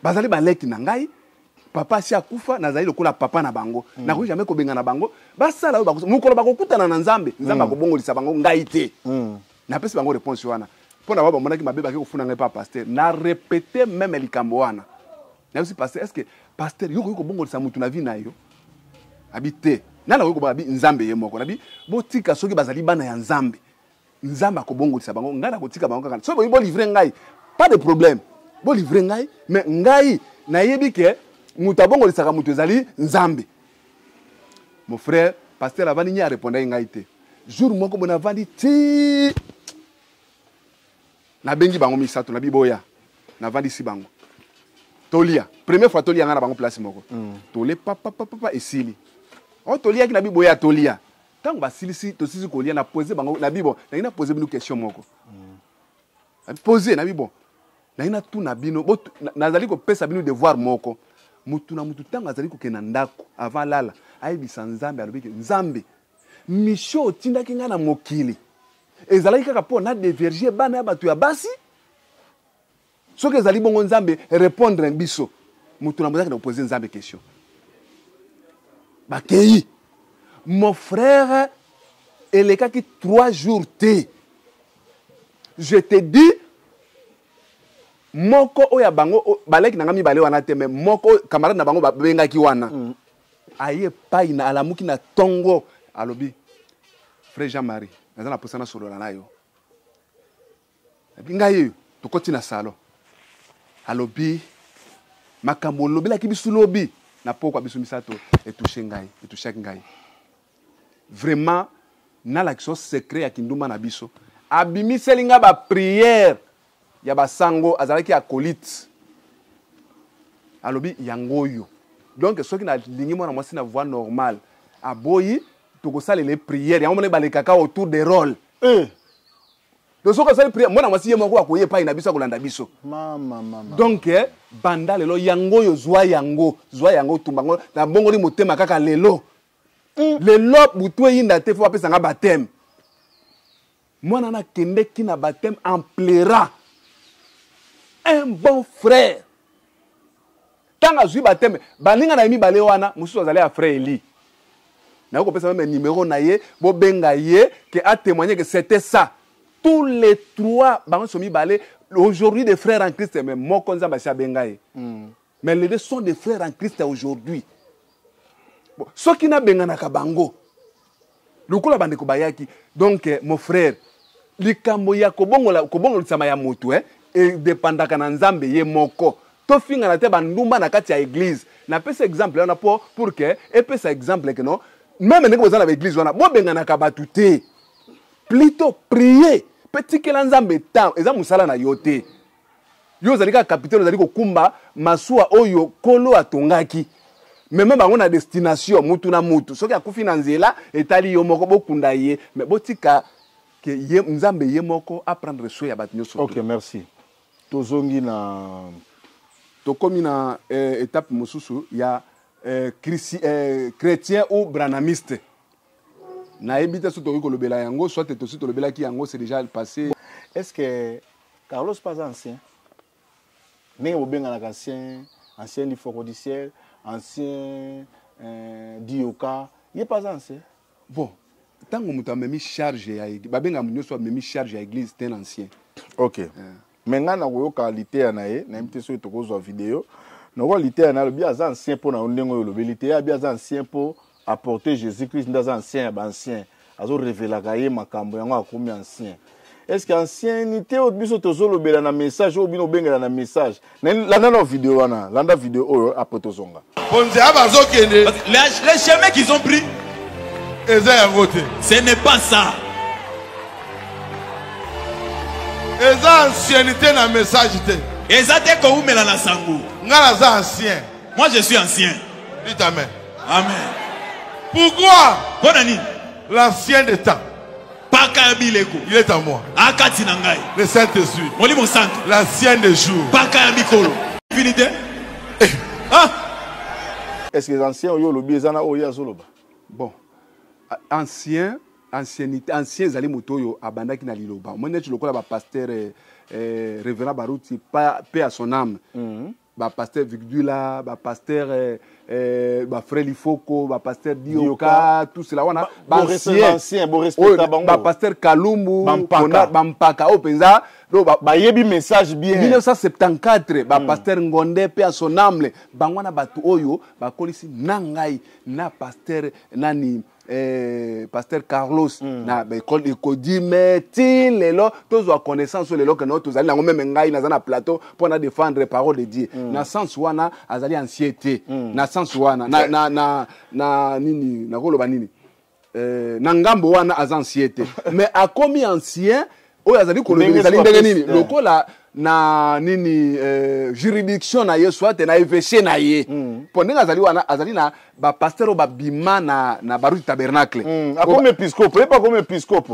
bazali baleki na ngai. Papa asi akufa, nazali lokola papa na bango. Nakoki jamais kobenga na bango basala oyo mokolo bakokutana na Nzambe, Nzambe akobongolisa bango, ngai te. Napesi bango réponse wana mpo na bango bamonaki mabe, bake kofunda ngai pa pasteur. Na répété même likambo wana, nayebisi pasteur, est-ce que pasteur yo okoki kobongolisa mutu na vie na yo? Abi te. Nani akoki kobongola? Abi Nzambe ye moko. Nabi botika, soki bazali bana ya Nzambe, Nzambe akobongolisa bango, ngai nakotika bango kaka. Soki boyi bolivre ngai, pas de problème, bolivre ngai, mais ngai nayebi ke moto abongolisaka moto ezali Nzambe. Mon frère pasteur avandi nye, arépondaki ngai te. Jour moko boye navandi ti nabengi bango misato, nabi boya, navandisi bango tolia. Première fois tolia ngai na bango place moko. Tole papa papa papa esili. O toliaki, nabi boya tolia. Ntango basilisi, tosilisi kolia, na pose bango, nabi bon, nangi na pose bino question moko. Pose, nabi bon, nangi natuna bino, nazali kopesa bino devoir moko. Mutu na mutu ntango azali kokende na ndako avant alala, ayebisa Nzambe, alobi ke Nzambe, mission otindaki ngai na mokili ezalaki kaka mpo na dévierger bana ya bato ya basi? Soki ezali bongo, Nzambe répondre biso. Mutu na moto akende kopose Nzambe question. Bakei, mon frère, elekaki 3 jours te, je te dis. Moko oyo ya bango, baleki na nga mibale wana te, mais moko camarade na bango babengaki wana. Aye epai na alamuki na tongo, alobi frère Jean-Marie, naza na posa nasolola na yo. Abi ngai oyo tokoti na salon. Alobi makambo olobelaki biso lobi na pokwa biso misato etouche ngai, etouchaki ngai. Vraiment nalakisa secret ya kindumba na biso. Abimiseli nga ba prière ya basango, azalaki acolyte. Alobi yango oyo. Donc soki nalingi mwana mwasi na voie normale, aboyi tokosalela ye prière. Yango mona balekaka autour des rôles. Donc soki asali prière, mwana mwasi ye moko akoye epai na biso, akolanda biso. Mama, mama. Donc banda lelo yango oyo, zwa yango, zwa yango, tumba yango, nabongoli motema kaka lelo. Lelo butu eyinda te, fo bapesa nga baptême. Mwana na akendeki na baptême en pleurant. Un bon frère. Tango azwi baptême, baninga na ye mibale wana, mosusu azali ya frère Eli. Nakoki kopesa meme numéro na ye, bobenga ye que a témoigner que c'était ça. Tous les trois, bango nyonso mibale, aujourd'hui des frères en Christ, mais moko Nzambe asi abenga ye. Mais les deux sont des frères en Christ aujourd'hui. Bon, soki nabenganaka bango, lokola bandeko bayaki, donc mon frère, likambo ya kobongolisama ya moto, edépendaka na Nzambe ye moko. Tofingana te bandumba na kati ya église. Napesa exemple wana po pour que epesa exemple que non, même ndenge boza na ba église wana, bobenganaka bato te. Plutôt prier, pe tikela Nzambe temps, eza mosala na yo te. Yo ozali kaka capitaine, ozali kokumba masuwa oyo Nkolo atongaki. Mema bango na destination, mutu na mutu. Soki akufi na nzela, etali yo moko, bokunda ye. Mais botika ke ye, Nzambe ye moko a prendre soin ya bato nyonso. Ok, merci. Tozongi na tokomi na étape mosusu ya chrétien ou branhamiste. Nayebi te soki tokoki kolobela yango, soit tosi tolobelaki yango, c'est déjà passé. Est-ce que Carlos pas ancien? Ndenge bobenganaka ancien, ancien Lifoko du ciel, ancien Dioka, ye pas ancien. Bon, tango moto amemi charge ya église, babenga moto nyonso amemi charge ya église, c'est un ancien. Ok. Mais nga na koyoka liteya na ye, nayebi te soki tokozwa video. Nakoyoka liteya na ye, alobi aza ancien mpo na yo ndenge oyo olobeli te. Ye abi aza ancien mpo apporter Jésus-Christ, nde aza ancien ya ba ancien. Azo révélaka ye makambo yango akomi ancien. Est-ce que ancienneté oyo biso tozolobela na message oyo bino obengela na message? Na, landa na video wana, landa video oyo après tozonga. Bonze abazokende. Parce que les chemins qu'ils ont pris, eza yango te. Ce n'est pas ça. Eza ancienneté na message te. Eza te koumela na sango. Nga naza ancien. Moi je suis ancien. Dites amen. Amen. Pourquoi? Pona nini? L'ancien des temps. Paka ya bileko. Il est en moi. Akati na ngai. Le Saint-Esprit. Molimo Santo. L'ancien des jours. Paka ya mikolo. Divinité. Ah. Est-ce que les anciens oyo lobi eza na oyo azoloba? Bon. Ancien, ancienneté, ancien ezali moto oyo abandaki na liloba. Omoni neti lokola ba pasteur révérend Baruti, paix à son âme. Ba pasteur Vigdula, ba pasteur ba frère Lifoko, ba pasteur Dioka, Dioka. tout cela wana, Ba, ba bo ancien. ancien, bo respecta Oyo, bango. ba pasteur Kalumbu, Ba mpaka. Kona, ba mpaka, oyo penza, do ba, ba yebi message bien. 1974, ba pasteur Ngonde pe à son âme, bango wana bato oyo bakolisi na ngai na pasteur nani, pasteur Carlos, na ba école Ecodim, ti lelo tozwa connaissance lelo que no tozali nango même ngai naza na plateau pour na défendre parole de Dieu. Na sens wana azali ancienneté. Na sens wana na, na, na, na nini, na koloba nini? Na ngambo wana aza ancienneté. Mais akomi ancien oyo azali kolobela Ndenge ezali soit ndenge plus, nini? Lokola na nini juridiction na ye soit na évêché na ye. Po ndenge azali wana azali na ba pasteur oyo babima na Baruti Tabernacle. Akomi épiscope, ye pa akomi épiscope.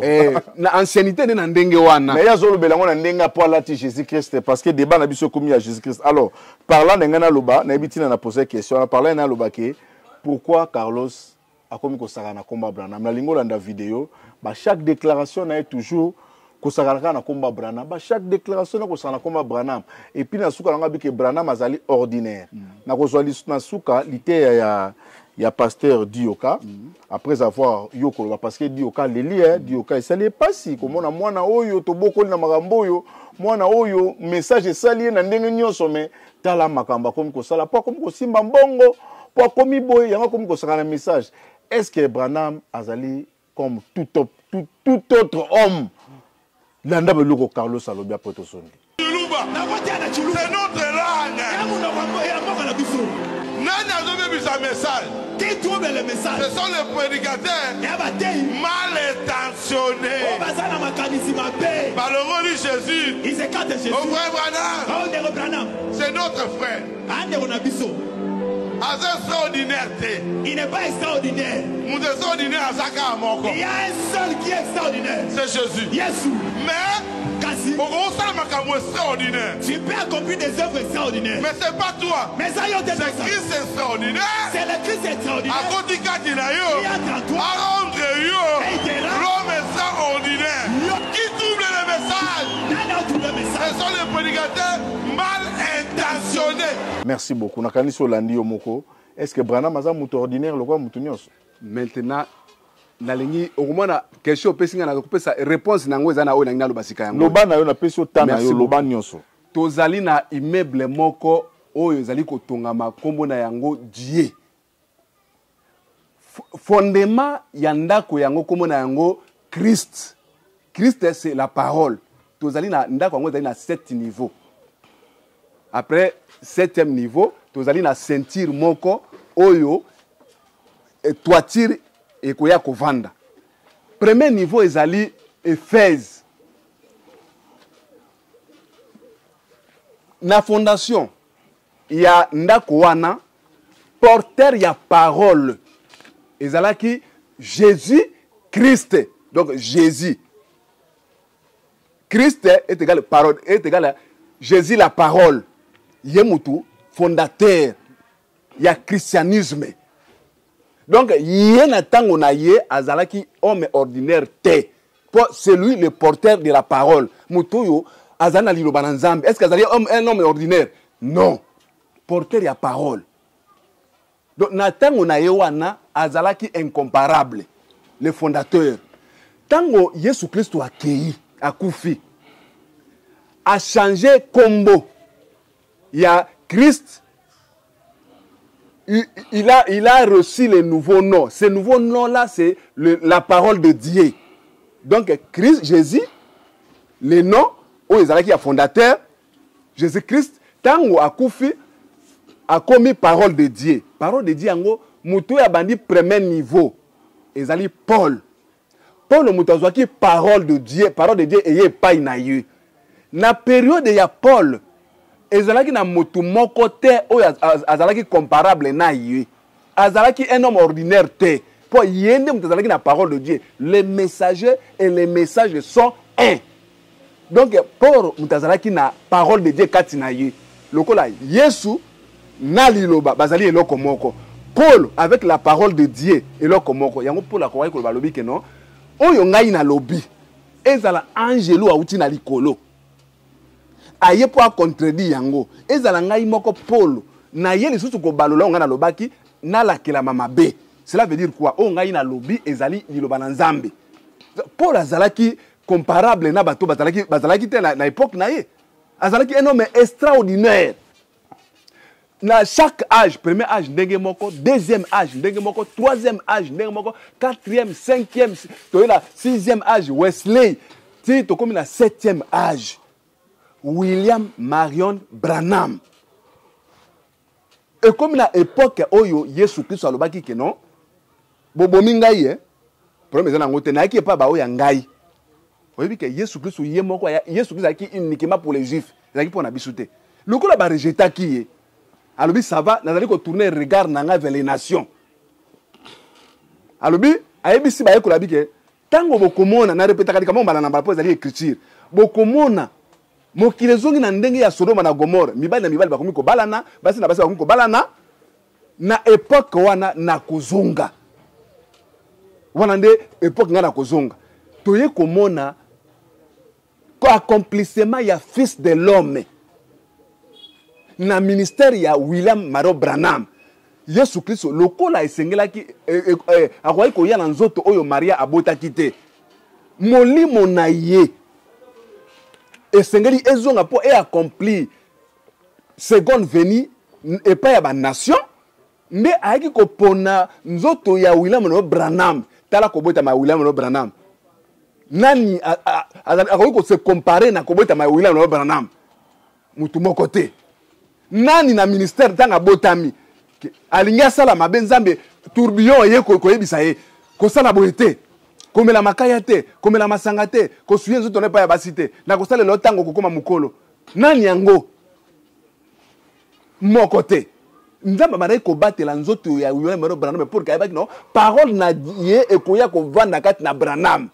Na ancienneté nde na ndenge wana. Mais ye azolobela yango na ndenge apo alati Jésus-Christ parce que débat na biso ekomi ya Jésus-Christ. Alors, parlant ndenge naloba, nayebi ntina na poser question, na parlant naloba ke pourquoi Carlos akomi kosaka na komba Branham. Nalingi olanda vidéo, ba chaque déclaration na ye toujours Kosakana kaka na kombo ya Branham. Ba chaque déclaration na kosakana na kombo ya Branham. Et puis na suka nanga bike Branham azali ordinaire. Na kozwa na suka liteya ya ya pasteur Dioka après avoir yo koloba parce que Dioka leli hein, Dioka esali pasi komona mwana oyo tobokoli na makambo oyo mwana oyo message esali ye na ndenge nyonso mais tala makambo akomi kosala po akomi kosimba mbongo po akomi boye yango akomi kosakana message. Est-ce que Branham azali comme tout autre homme? Landa beloko Carlos alobi après tozongi. C'est notre langue. Nani azobebisa message? Qui trouble le message? Ce sont les prédicateurs mal intentionnés. Oyo baza na makanisi mabe. Balongoli Jésus. Ils écartent Jésus. Au frère Branham. Oh, ndeko Branham. C'est notre frère. Ah, ndeko na biso. Aza extraordinaire te. Il n'est pas extraordinaire. Moto extraordinaire aza kaka moko. Il y a un seul qui est extraordinaire. C'est Jésus. Yesu. Mais kasi okosala makambo extraordinaire. Tu peux accomplir des œuvres extraordinaires. Mais c'est pas toi. Mais ça yo te. C'est Christ extraordinaire. C'est le Christ extraordinaire. Akoti kati na yo. Qui entre en toi. A rendre yo. L'homme extraordinaire. Yo. Qui trouble le message? Nani a trouble le message? Ce sont les prédicateurs mal intentionnés. Merci beaucoup. Nakanisi olandi yo moko. Est-ce que Branham aza moto ordinaire lokola moto nyonso? Maintenant nalingi okomona question opesi ngai nakopesa réponse na yango eza na oyo nalingi naloba sika yango. Loba na yo, napesi yo temps na Merci yo, loba beaucoup. nyonso. Tozali na immeuble moko oyo ezali kotongama, nkombo na yango Dieu. Fondement ya ndako yango nkombo na yango Christ. Christ c'est la parole. Tozali na ndako yango ezali na 7 niveaux. Après 7e niveau, tozali na ceinture moko oyo toiture ekoya kovanda. Premier niveau ezali Éphèse. Na fondation ya ndako wana, porteur ya parole ezalaki Jésus Christ. Donc Jésus Christ est égal parole, est égal à Jésus la parole. Ye mutu fondateur ya christianisme. Donc ye na tango na ye azalaki homme ordinaire te. Po c'est lui le porteur de la parole. Mutu oyo azali na liloba na Nzambe. Est-ce que azali un homme ordinaire? Non. Porteur ya parole. Donc na tango na ye wana azalaki incomparable, le fondateur. Tango Yesu Kristo akei, akufi, a changé kombo ya Christ. Il a reçu le nouveau nom. Ce nouveau nom-là, c'est la parole de Dieu. Donc, Christ, Jésus, le nom, oyo ezalaki ya fondateur, Jésus-Christ, tango akufi, a commis parole de Dieu. Parole de Dieu, yango, moto oyo abandi premier niveau, ezali Paul. Paul, moto azwaki parole de Dieu, parole de Dieu eye epai na ye. Na période ya Paul, ezalaki na motu moko te oyo azalaki comparable na ye. Azalaki un homme ordinaire te. Po ye nde moto azalaki na parole de Dieu. Les messagers et les messages sont un. Donc Paul moto azalaki na parole de Dieu kati na ye. Lokola Yesu na liloba bazali eloko moko. Paul avec la parole de Dieu eloko moko. Yango Paul akokaki koloba lobi ke non, oyo ngai nalobi ezala angelo auti na likolo. Aye po a contredire yango. Ezala ngai moko Paul na ye lisusu kobalola oyo ngai nalobaki nalakelama mabe. Cela veut dire quoi? Oyo ngai nalobi ezali liloba na Nzambe. Paul azalaki comparable na bato bazalaki te na époque na ye. Azalaki un homme extraordinaire. Na chaque âge, premier âge ndenge moko, deuxième âge ndenge moko, troisième âge ndenge moko, quatrième, cinquième, toyei na sixième âge Wesley, ti tokomi na septième âge William Marion Branham. Ekomi na époque oyo Yesu Kristo alobaki ke non, bobomi ngai, problème eza nango te, nayaki epa baoyo ya ngai. Oyebi ke Yesu Kristo ye moko aya, Yesu Kristo azalaki uniquement pour les Juifs, ezalaki mpo na biso te. Lokola ba rejetaki ye, alobi ça va, nazali ko tourner regard na ngai vers les nations. Alobi, ayebisi bayekola bi ke tango bokomona, na repetaka likambo mbala na mbala mpo ezali écriture, bokomona mokili ezongi na ndenge ya Sodoma na Gomorre, mibali na mibali bakomi kobalana, basi na basi bakomi kobalana. Na époque wana na kozonga wana nde époque nga na kozonga, toye komona Accomplissement ya fils de l'homme na ministère ya William Maro Branham. Yesu Kristo lokola esengelaki eh, eh, eh, akokaki koya na nzoto oyo Maria abotaki te, molimo na ye esengeli ezonga mpo e accomplir seconde venue epai ya banation. Nde ayaki kopona nzoto ya William no Branham. Tala kobotama ya William no Branham, nani akoki kose comparer na kobotama ya William no Branham? Motu moko te. Nani na ministère ntango abotami alingi asala mabe, Nzambe tourbillon eye koyebisa ye kosala boye te, komela makaya te, komela masanga te, kosuye nzoto na epai ya basi te, na kosalela yo ntango okokoma mokolo. Nani yango? Moko te. Nzambe abandaki kobatela nzoto ya William Marrion Branham pour que ayebaki no parole na ye ekoya kovanda kati na Branham.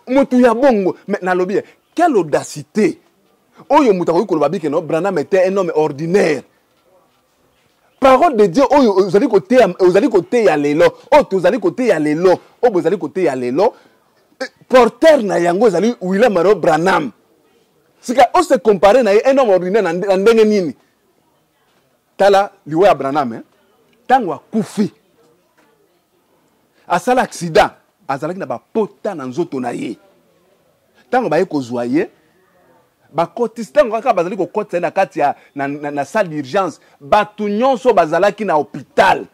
Motu ya bongo, mais nalobi quelle audacité oyo moto akoki koloba bike no Branham était un homme ordinaire. Parole de Dieu oyo ozali koteya, ozali koteya lelo, oyo tozali koteya lelo, oyo bozali koteya lelo, porteur na yango ezali William Marrion Branham. Sika o se comparer na ye un homme ordinaire na ndenge nini? Tala liwa ya Branham, hein? Tango akufi asala accident, azalaki na bapota na nzoto na ye. Tango baye kozwa ye, bakotisi, tango kaka bazali kokotisa ye na kati ya na salle d'urgence, bato nyonso bazalaki na hôpital,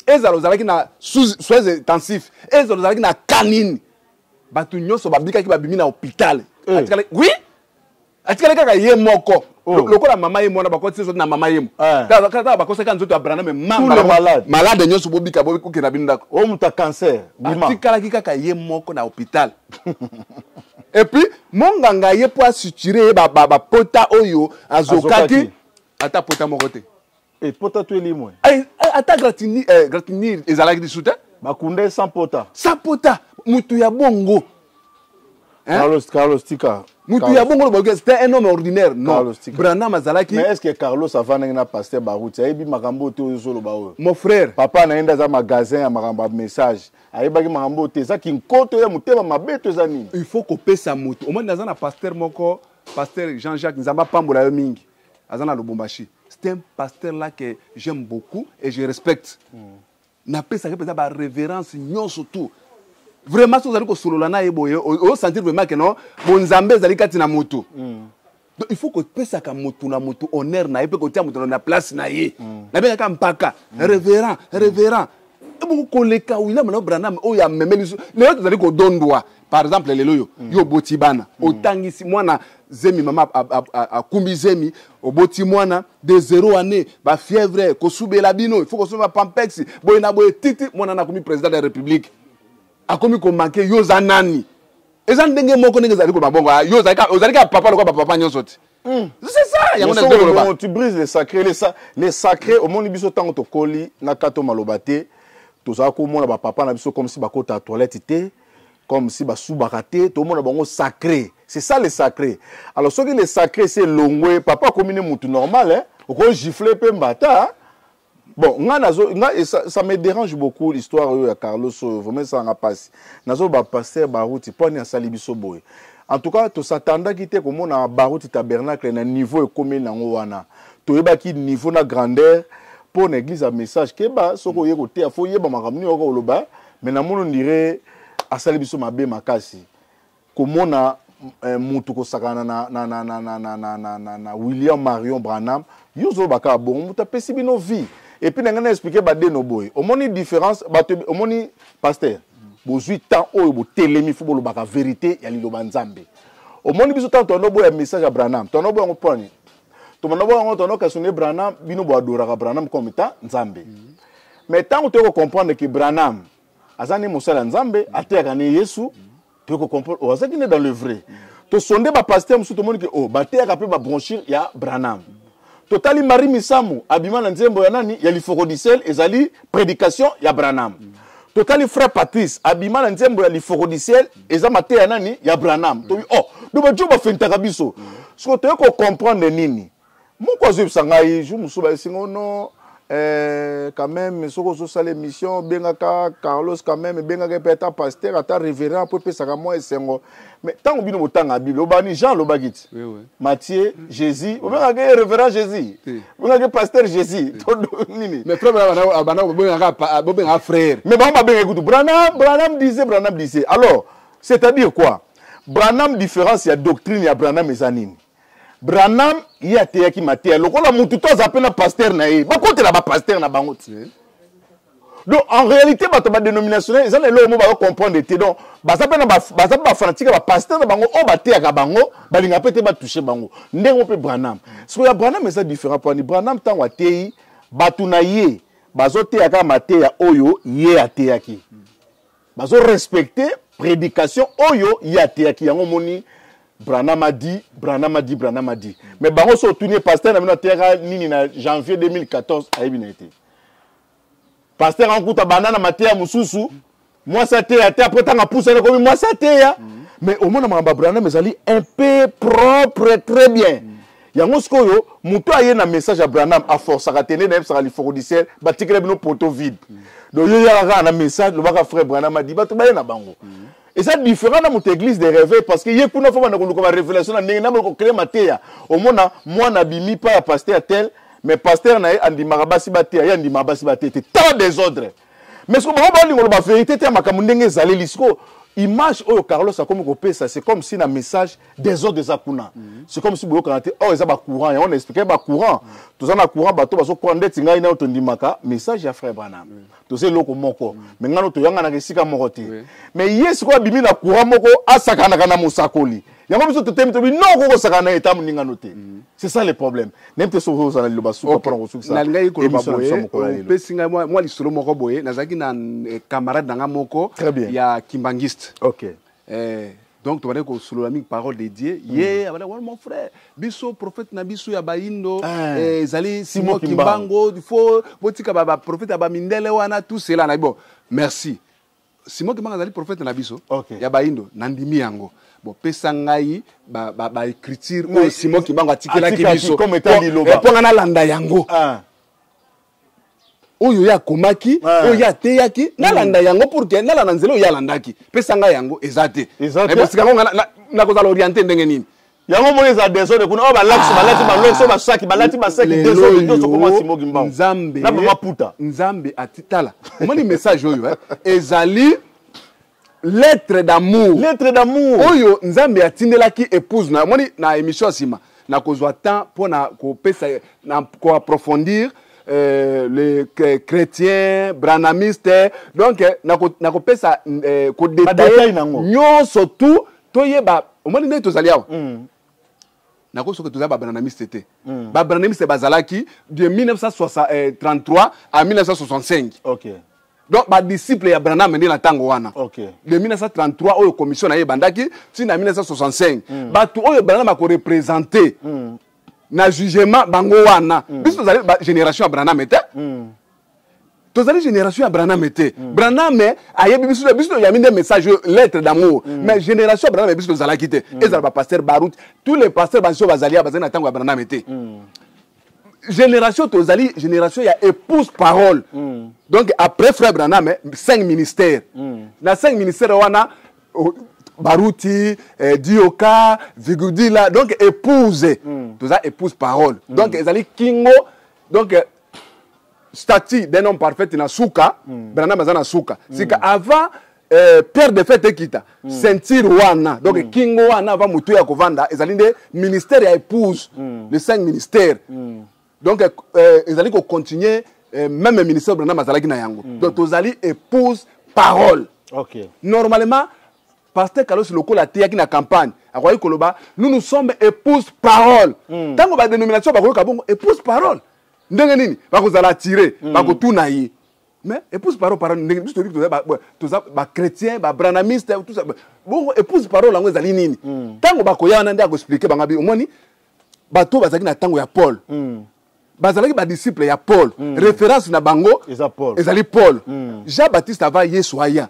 ezala ozalaki na soins intensifs, ezala ozalaki na cas nini, bato nyonso babikaki, babimi na hôpital. Atikali, oui, atikali kaka ye moko. Lokola mama ye mwana bakotisi soki na mama ye mo. Tala bakosaki nzoto ya Branham, Tous les malades. Malade nyonso bobika, bokenda bino ndako. Oyo moto ya cancer, bima. Atikalaki kaka ye moko na hôpital. Et puis monganga ye po asuture ye bapota oyo azokaki, Azokaki. ata pota moko te. E pota to elimwe. Ata gratinir ezalaki lisusu te. Bakunde sans pota. Sans pota, mutu ya bongo. Hein? Carlos, Carlos tika. Mutu Carlos. ya bongo loba, c'était un homme ordinaire. Non. Carlos, tika. Branham azalaki. Mais est-ce que Carlos avandaki na pasteur Baruti ayebi makambo te oyo ozoloba oyo? Mon frère. Papa na ye nde aza magasin ya makambo ya message. Ayebaki makambo te, eza kinkoto ya motema mabe to eza nini? Il faut kopesa mutu. Omoni naza na pasteur moko, pasteur Jean-Jacques, Nzambe apambola yo mingi. Aza na Lubumbashi. C'est un pasteur là que j'aime beaucoup et je respecte. Napesaki mpenza ba révérence nyonso tout. Vraiment soki ozali kosolola na ye boye, osentir vraiment que non, bonzambe ezali kati na motu. Donc il faut kopesaka motu na motu honneur na ye mpe kotia motu na place na ye. Nabengaka mpaka, révérend, révérend. Ebongo koleka William na Branham oyo amemeli biso. Lelo tozali kodondwa. Par exemple lelo oyo, yo oboti bana, otangisi mwana zemi, mama akumbi zemi, oboti mwana de 0 année, ba fièvre, kosubela bino, il faut kosomba pampex, boye na boye titi, mwana na akomi président de la République. Akomi ko manquer, yo oza nani? Eza ndenge moko ndenge ezali koloba bongo, ah, yo ozali kaka papa lokola ba papa nyonso te. C'est ça, yango Mais na soki ndenge koloba. bongo, tu brises les sacrés, les sacrés, omoni biso tango tokoli na kato maloba te, tozala komona ba papa na biso comme si bakota toilette te, comme si basubaka te, tomona bango sacré. C'est ça le sacré. Alors soki le sacré c'est longwe, papa akomi ne mutu normal, hein, oko gifler pe mbata, hein. Bon, nga nazo, nga, et ça, ça me dérange beaucoup l'histoire oyo ya Carlos oyo, vraiment ça nga passe. Nazo ba pasteur Baruti poni asali biso boye. En tout cas, to s'attendaki te komona Baruti tabernacle na niveau ekomi nango wana. Toyebaki niveau na grandeur pour na église à message keba soko oye koteya fo yeba makambo nini oyoka koloba, mais na mono ndire asali biso mabe makasi. Komona mutu kosakana na, na, na, na, na, na, na, na, na, na William Marion Branham, yo ozoloba kaka bongo, mutu apesi bino vie. Et puis na ngai na expliquer ba deno boye. Omoni différence, bato, omoni pasteur, bozwi temps oyo botelemi fo bolobaka vérité ya liloba Nzambe. Omoni biso tango tondo boya message ya Branham, tondo boya ngo poni. Tondo boya ngo tondo kasone Branham, bino bo adoraka Branham comme étant Nzambe. Mais tango toyeko comprendre que Branham aza ne mosala ya Nzambe, ateyaka ne Yesu, toyeko comprendre, oh, azaki ne dans le vrai. Tosonde ba pasteur mosusu tomoni ke, oh, bateyaka pe ba brochure ya Branham. Totali Marie Misamu abima na nzembo ya nani ya Liforodicel, ezali prédication ya Branham. Totali frère Patrice abima na nzembo ya Liforodicel, eza mateya ya nani ya Branham. Tobi, oh, do ba jo ba fentaka biso. Siko toyeko comprendre nini? Moko azoyebisa ngai jour mosusu ba esingo non, Quand même soki ozosala émission, obengaka Carlos, quand même ebengaka mpe ata pasteur, ata révérend, mpo epesaka mwa esengo. Mais ntango bino botanga Bible, obani Jean alobaki ti Matthieu, Jésus, obengaka ye révérend Jésus, obengaka ye pasteur Jésus to nini? Mais frère, bobengaka frère. Mais bango babengaki kutu Branham, Branham disait, Branham disait. Alors, c'est-à-dire quoi? Branham, différence ya doctrine ya Branham eza nini? Branham ye ateyaki mateya lokola mutu to aza mpe na pasteur na ye, bakotela bapasteur na bango ti. Donc en réalité, bato badénominationnel eza na eloko mo bakocomprendre te. Donc baza mpe baza mpe bafanatike ya bapasteur na bango oyo bateyaka bango, balingaka mpe te batouche bango ndenge mpe Branham. Sikoyo ya Branham eza différent. Mpo ani Branham, ntango ateyi bato na ye, bazoteya kaka mateya oyo ye ateyaki, bazorespecte prédication oyo ye ateyaki. Yango omoni Branham a dit, Branham a dit, Branham a dit. Mais bango so otuni ye, pasteur na bino ateyaka nini na janvier 2014, ayebi na ye te. Pasteur ankuta banda na mateya mosusu, mwasi ateya te. Après, ntango apusani, akomi mwasi ateya. Mais omona makambo ya Branham ezali un peu propre, très bien. Yango sikoyo moto aye na message ya Branham aforçaka te. Nde nayebisaka liforodiciel, batikela bino poteau vide. Donc yo yaka kaka na message, lobaka frère Branham adi, bato baye na bango. Eza différent na moto église de réveil, parce que ye kuna fo banda koluka barévélation na ndenge na kocrée mateya. Omona mwana abimi pa ya pasteur tel, mais pasteur na ye andimaka basi bateya, ye andimaka basi bateya te. Tala désordre. Mais siko bango balinga loba vérité te ya makambo ndenge ezaleli. Siko image oyo Carlos akomi kopesa, c'est comme si na message désordre eza kuna, c'est comme si boyokana te. Or eza bacourant, yango na expliqué bacourant. Toza na courant, bato bazocourant ndeti ngai nayo tondimaka message ya frère Branham, toza eloko moko. Mais ngai no toyanganaka esika moko te. Mais ye sikoyo abimi na courant moko, asakanaka na mosakoli. Yango biso totemi, tobi non, okokosakana na eta moningano te. C'est ça le problème. Nayebi te soki ozala liloba suka mpona kosukisa Nalingaki koloba émission na biso ya boye, mokolo ya lelo. Opesi ngai mwa lisolo moko boye. Nazalaki na camarade na ngai moko Très bien. ya kimbangiste. Donc tobandaki kosolola mingi parole de Dieu. Ye abandaki wana, mon frère, biso prophète na biso ya bayindo ezali Simon Simon Kimbangu. Kimbangu. Il faut botika baprophète ya bamindele wana, tout cela. Na bon, merci. Simon Kimbangu azali prophète na biso ya bayindo, nandimi yango. Bon, pesa ngai baécriture oyo Simon Kimbangu atikelaki Atikaki biso comme étant liloba. Mpo nga nalanda yango oyo ye akomaki, oyo ye ateyaki, nalanda yango pour que nalanda nzela oyo ye alandaki. Pesa ngai yango, eza te. Eza te. Eh, bosika yango nga nakozala orienté ndenge nini? Yango moni eza désordre kuna oyo balakisi, balati balokso, basaki, balati basaki. Lelo Désordre nyonso oyo, koma Simon Kimbangu Nzambe na bamaputa. Nzambe atitala, omoni message oyo, ezali lettre d'amour. Lettre d'amour oyo Nzambe atindelaki épouse na. Omoni, na émission ya nsima nakozwa temps mpona kopesa na koapprofondir les chrétiens branhamistes. Donc nakopesa Badetail nango. kodetaille nyonso tout, toyeba. Omoni ndenge tozali awa, nakoki soki toza babranhamiste te. Babranhamiste bazalaki de 1933 à 1965. Donc badisciple ya Branham nde na ntango wana, de 1933 oyo commission na ye ebandaki ntina 1965, bato oyo Branham akoreprésente na jugement, bango wana. Biso tozali génération ya Branham te, tozali génération ya Branham te. Branham ayebi biso, biso toyambi nde message oyo, lettre d'amour. Mais génération ya Branham, biso tozalaki te. Ezala bapasteur Barut, tous les pasteurs baso bazali awa, bazali na ntango ya Branham te. Génération tozali, génération ya épouse parole. Donc après frère Branham, cinq ministères. Na cinq ministères wana, Baruti, Dioka, Vigudila, donc épouse, toza épouse parole. Donc ezali kingo, donc statut d'un homme parfait na suka. Branham aza na suka sika avant pierre de faîte ekita, ceinture wana, donc kingo wana avant motu ya kovanda, ezali nde ministère ya épouse, le cinq ministères. Donc ezali kocontinue même ministère Branham azalaki na yango. Donc tozali épouse parole. Normalement, pasteur Carlos, lokola ateyaki na campagne, akoki koloba: nous, nous sommes épouse parole. Ntango badénomination bakoyoka bongo, épouse parole ndenge nini, bakozala attiré, bakotuna ye: mais épouse parole, parole ndenge biso toyebi, toza bachrétien, babranhamiste, tout ça, bongo épouse parole yango ezali nini? Ntango bakoya wana nde akoexpliquer bango abi: omoni, bato bazalaki na ntango ya Paul, bazalaki badisciple ya Paul, référence na bango Eza Paul. Ezali Paul. Jean Baptiste, avant Yesu aya.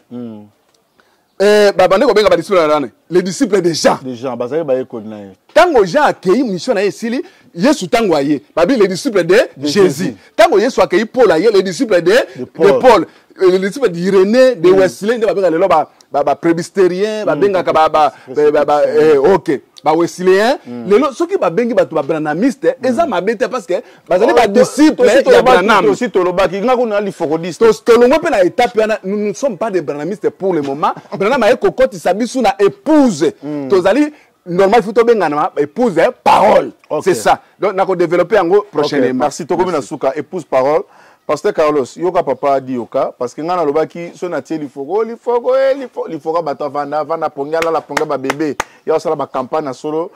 Eh, babandi kobenga badisciple na nani? Les disciples de Jean. De Jean, bazali bayekoli na ye. Ntango Jean akei mission na ye esili, Yesu ntango aye, babi les disciples de, de Jésus. Ntango Yesu akei Paul aye, les disciples de, de Paul. De Paul. Euh, les disciples d'Irénée, de Wesley, nde babengaka lelo ba ba, ba presbytérien, babengaka ba ba, ba, ba, ba eh, OK. Ba Wesleyen, lelo soki babengi bato ba branhamiste, eza mabe te parce que bazali Oh, ba disciple ya Branham. Tosi tolobaki nga kuna lifokodiste. Tolongwe mpe na étape wana, nous ne sommes pas des branhamistes pour le moment. Branham aye kokotisa biso na épouse. Tozali normal faut tobengana épouse hein, parole. Okay. C'est ça. Donc nako développer yango prochainement. Okay, merci tokomi na suka épouse parole. Pasteur Carlos, yoka papa di yoka parce que nga nalobaki so natie lifoko lifoko eh, lifoko lifoko bato avanda avanda pongi alala pongi ba bébé ya osala ba campagne na solo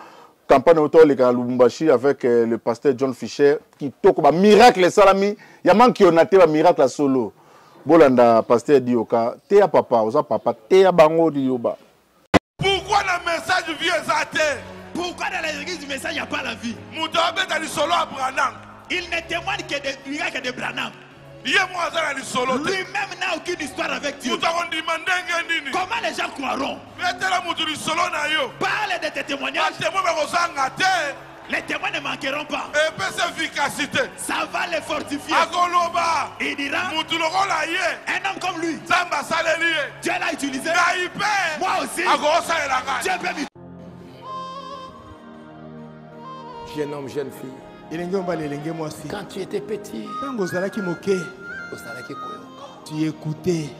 campagne oyo toleka na Lubumbashi avec euh, le pasteur John Fischer kitoko ba miracle esalami ya mankiona te ba miracle ya solo bolanda pasteur Dioka teya papa oza papa teya bango liyoba. Pourquoi na message vie eza te? Pourquoi dans l'église du message il n'y a pas la vie? Moto abeta lisolo ya Branham. Il ne témoigne que des miracles de Branham. Ye moko aza na lisolo te. Lui-même n'a aucune histoire avec Dieu. Moto akondima ndenge nini? Comment les gens croiront? Betela moto lisolo na yo. Parle de tes témoignages. Ba témoins bakozanga te. Les témoins ne manqueront pas. Epesa efficacité. Ça va les fortifier. Akoloba. Il dira. Moto lokola ye. Un homme comme lui. Nzambe asaleli ye. Dieu l'a utilisé. Ngai mpe. Moi aussi. Akosalela ngai. Dieu peut m'utiliser. Jeune homme, jeune fille. Elenge mobali, elenge mwasi. Quand tu étais petit, ntango ozalaki moke, ozalaki koyoka. Tu écoutais.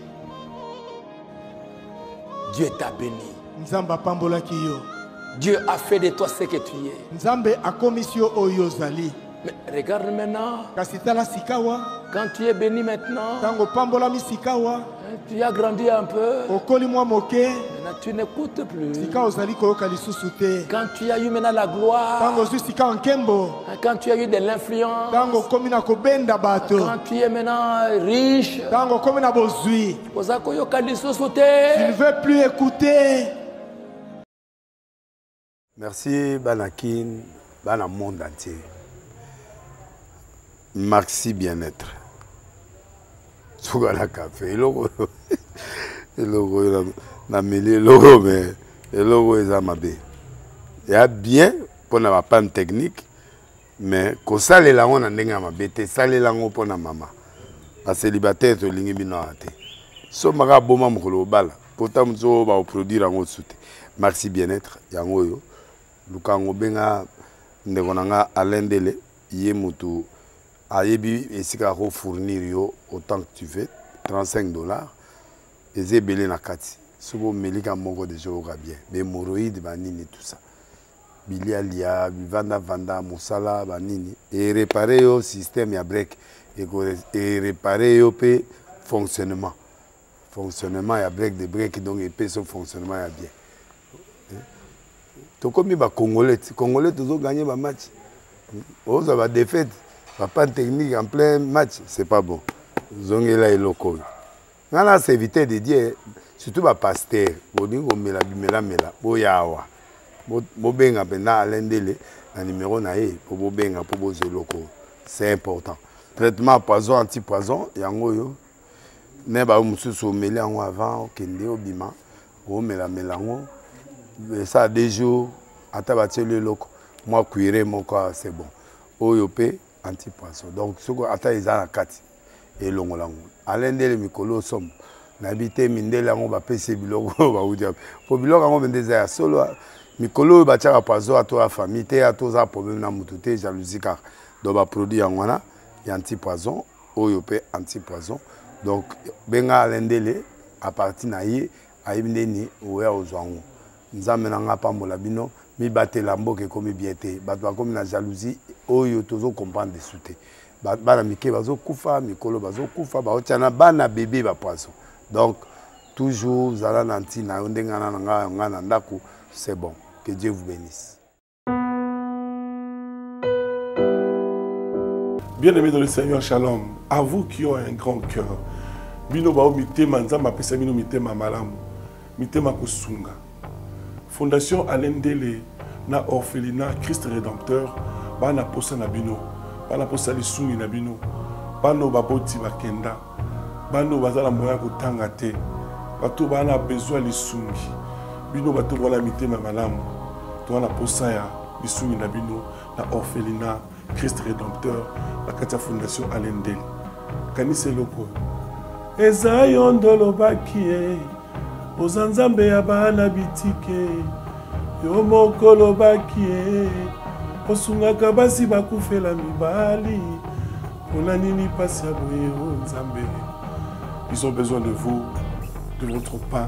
Dieu t'a béni. Nzambe apambolaki yo. Dieu a fait de toi ce que tu es. Nzambe akomisi yo oyo ozali. Mais regarde maintenant. Kasi tala sikawa. Quand tu es béni maintenant. Ntango opambolami sikawa. Tu as grandi un peu. Okoli mwa moke. Maintenant tu n'écoutes plus. Sika ozali koyoka lisusu te. Quand tu as eu maintenant la gloire. Ntango ozwi sika nkembo. Quand tu as eu de l'influence. Ntango okomi na kobenda bato. Quand tu es maintenant riche. Ntango okomi na bozwi. Oza koyoka lisusu te. Tu ne veux plus écouter. Merci bana Kin, bana monde entier. Maxi bien-être. Suka na café eloko eloko oyo nameli eloko mais eloko oyo eza mabe. Ya bien mpona ba panne technique mais kosalela yango na ndenge ya mabe te, salela yango mpona mama. Ba célibataire tolingi bino awa te. Somba kaka boma mokolo obala. Pota mosusu oyo bakoproduire yango lisusu te. Maxi bien-être yango oyo luka yango benga ndeko na nga Alain Ndele ye motu ayebi esika ako fournir yo autant que tu veux 35 dollars eza ebele na kati soki omeli ka moko deja oyoka bien ba hémorroïde banini tout ça bilialia bivandavanda mosala banini erepare yo système ya break erepare yo mpe fonctionnement fonctionnement ya break de break donc epesi fonctionnement ya bien tokomi ba congolais ti congolais tozo gagner ba match ozwa ba défaite ba panne technique en plein match c'est pas bon zongela eloko oyo nga na serviteur de Dieu surtout ba pasteur bolingi komela bimelamela boya awa bobenga mpenza Alain Ndele na numero na ye mpo bobenga mpo bozwa eloko oyo c'est important traitement poison anti poison yango oyo ne bayo mosusu omeli yango avant okende obima omelamela yango esala deux jours ata batieli eloko mwa cuire moko c'est bon oyo mpe anti poison donc soki ata eza na kati elongola yango Alain Ndele mikolo somo nayebi te mindele yango bapesi biloko oyo bauti wapi mpo biloko yango mpenza eza ya solo mikolo oyo batiaka poison ato ya famille te ato oza problème na motu te jalousie kaka donc baproduit yango wana ya anti poison oyo mpe anti poison donc benga Alain Ndele à partir na ye ayebi ndeni oya ozwa yango nzambe na nga apambola bino mibatela mboka ekomi bien te bato bakomi na jalousie oyo tozo comprendre desu te bana mike bazokufa mikolo bazokufa baotia na bana bebe ba poison donc toujours zala na ntina yo ndenge nga na nga nga na ndako c'est bon que Dieu vous bénisse. Bien-aimés dans le Seigneur, shalom. À vous qui ont un grand cœur. Bino bao mitema nzambe apesa bino mitema malamu. Mitema kosunga. Fondation Alain Ndele na orphelinat Christ Rédempteur bana posa na bino. Bana posa lisungi na bino. Bana oyo baboti bakenda. Bana oyo baza na moyen ya kotanga te. Bato baa na besoin ya lisungi. Bino bato bola mitema malamu. Toza na posa ya lisungi na bino na orphelinat Christ Redempteur na kati ya fondation Alain Ndele. Kanisa eloko oyo. Eza yo nde olobaki ye, oza Nzambe ya bana bitike. Yo moko olobaki ye, osungaka basi bakufela mibali. Pona nini pasi ya boye o Nzambe. Ils ont besoin de vous, de votre pain,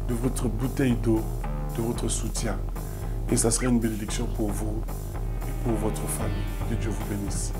de votre bouteille d'eau, de votre soutien. Et ça serait une bénédiction pour vous et pour votre famille. Que Dieu vous bénisse.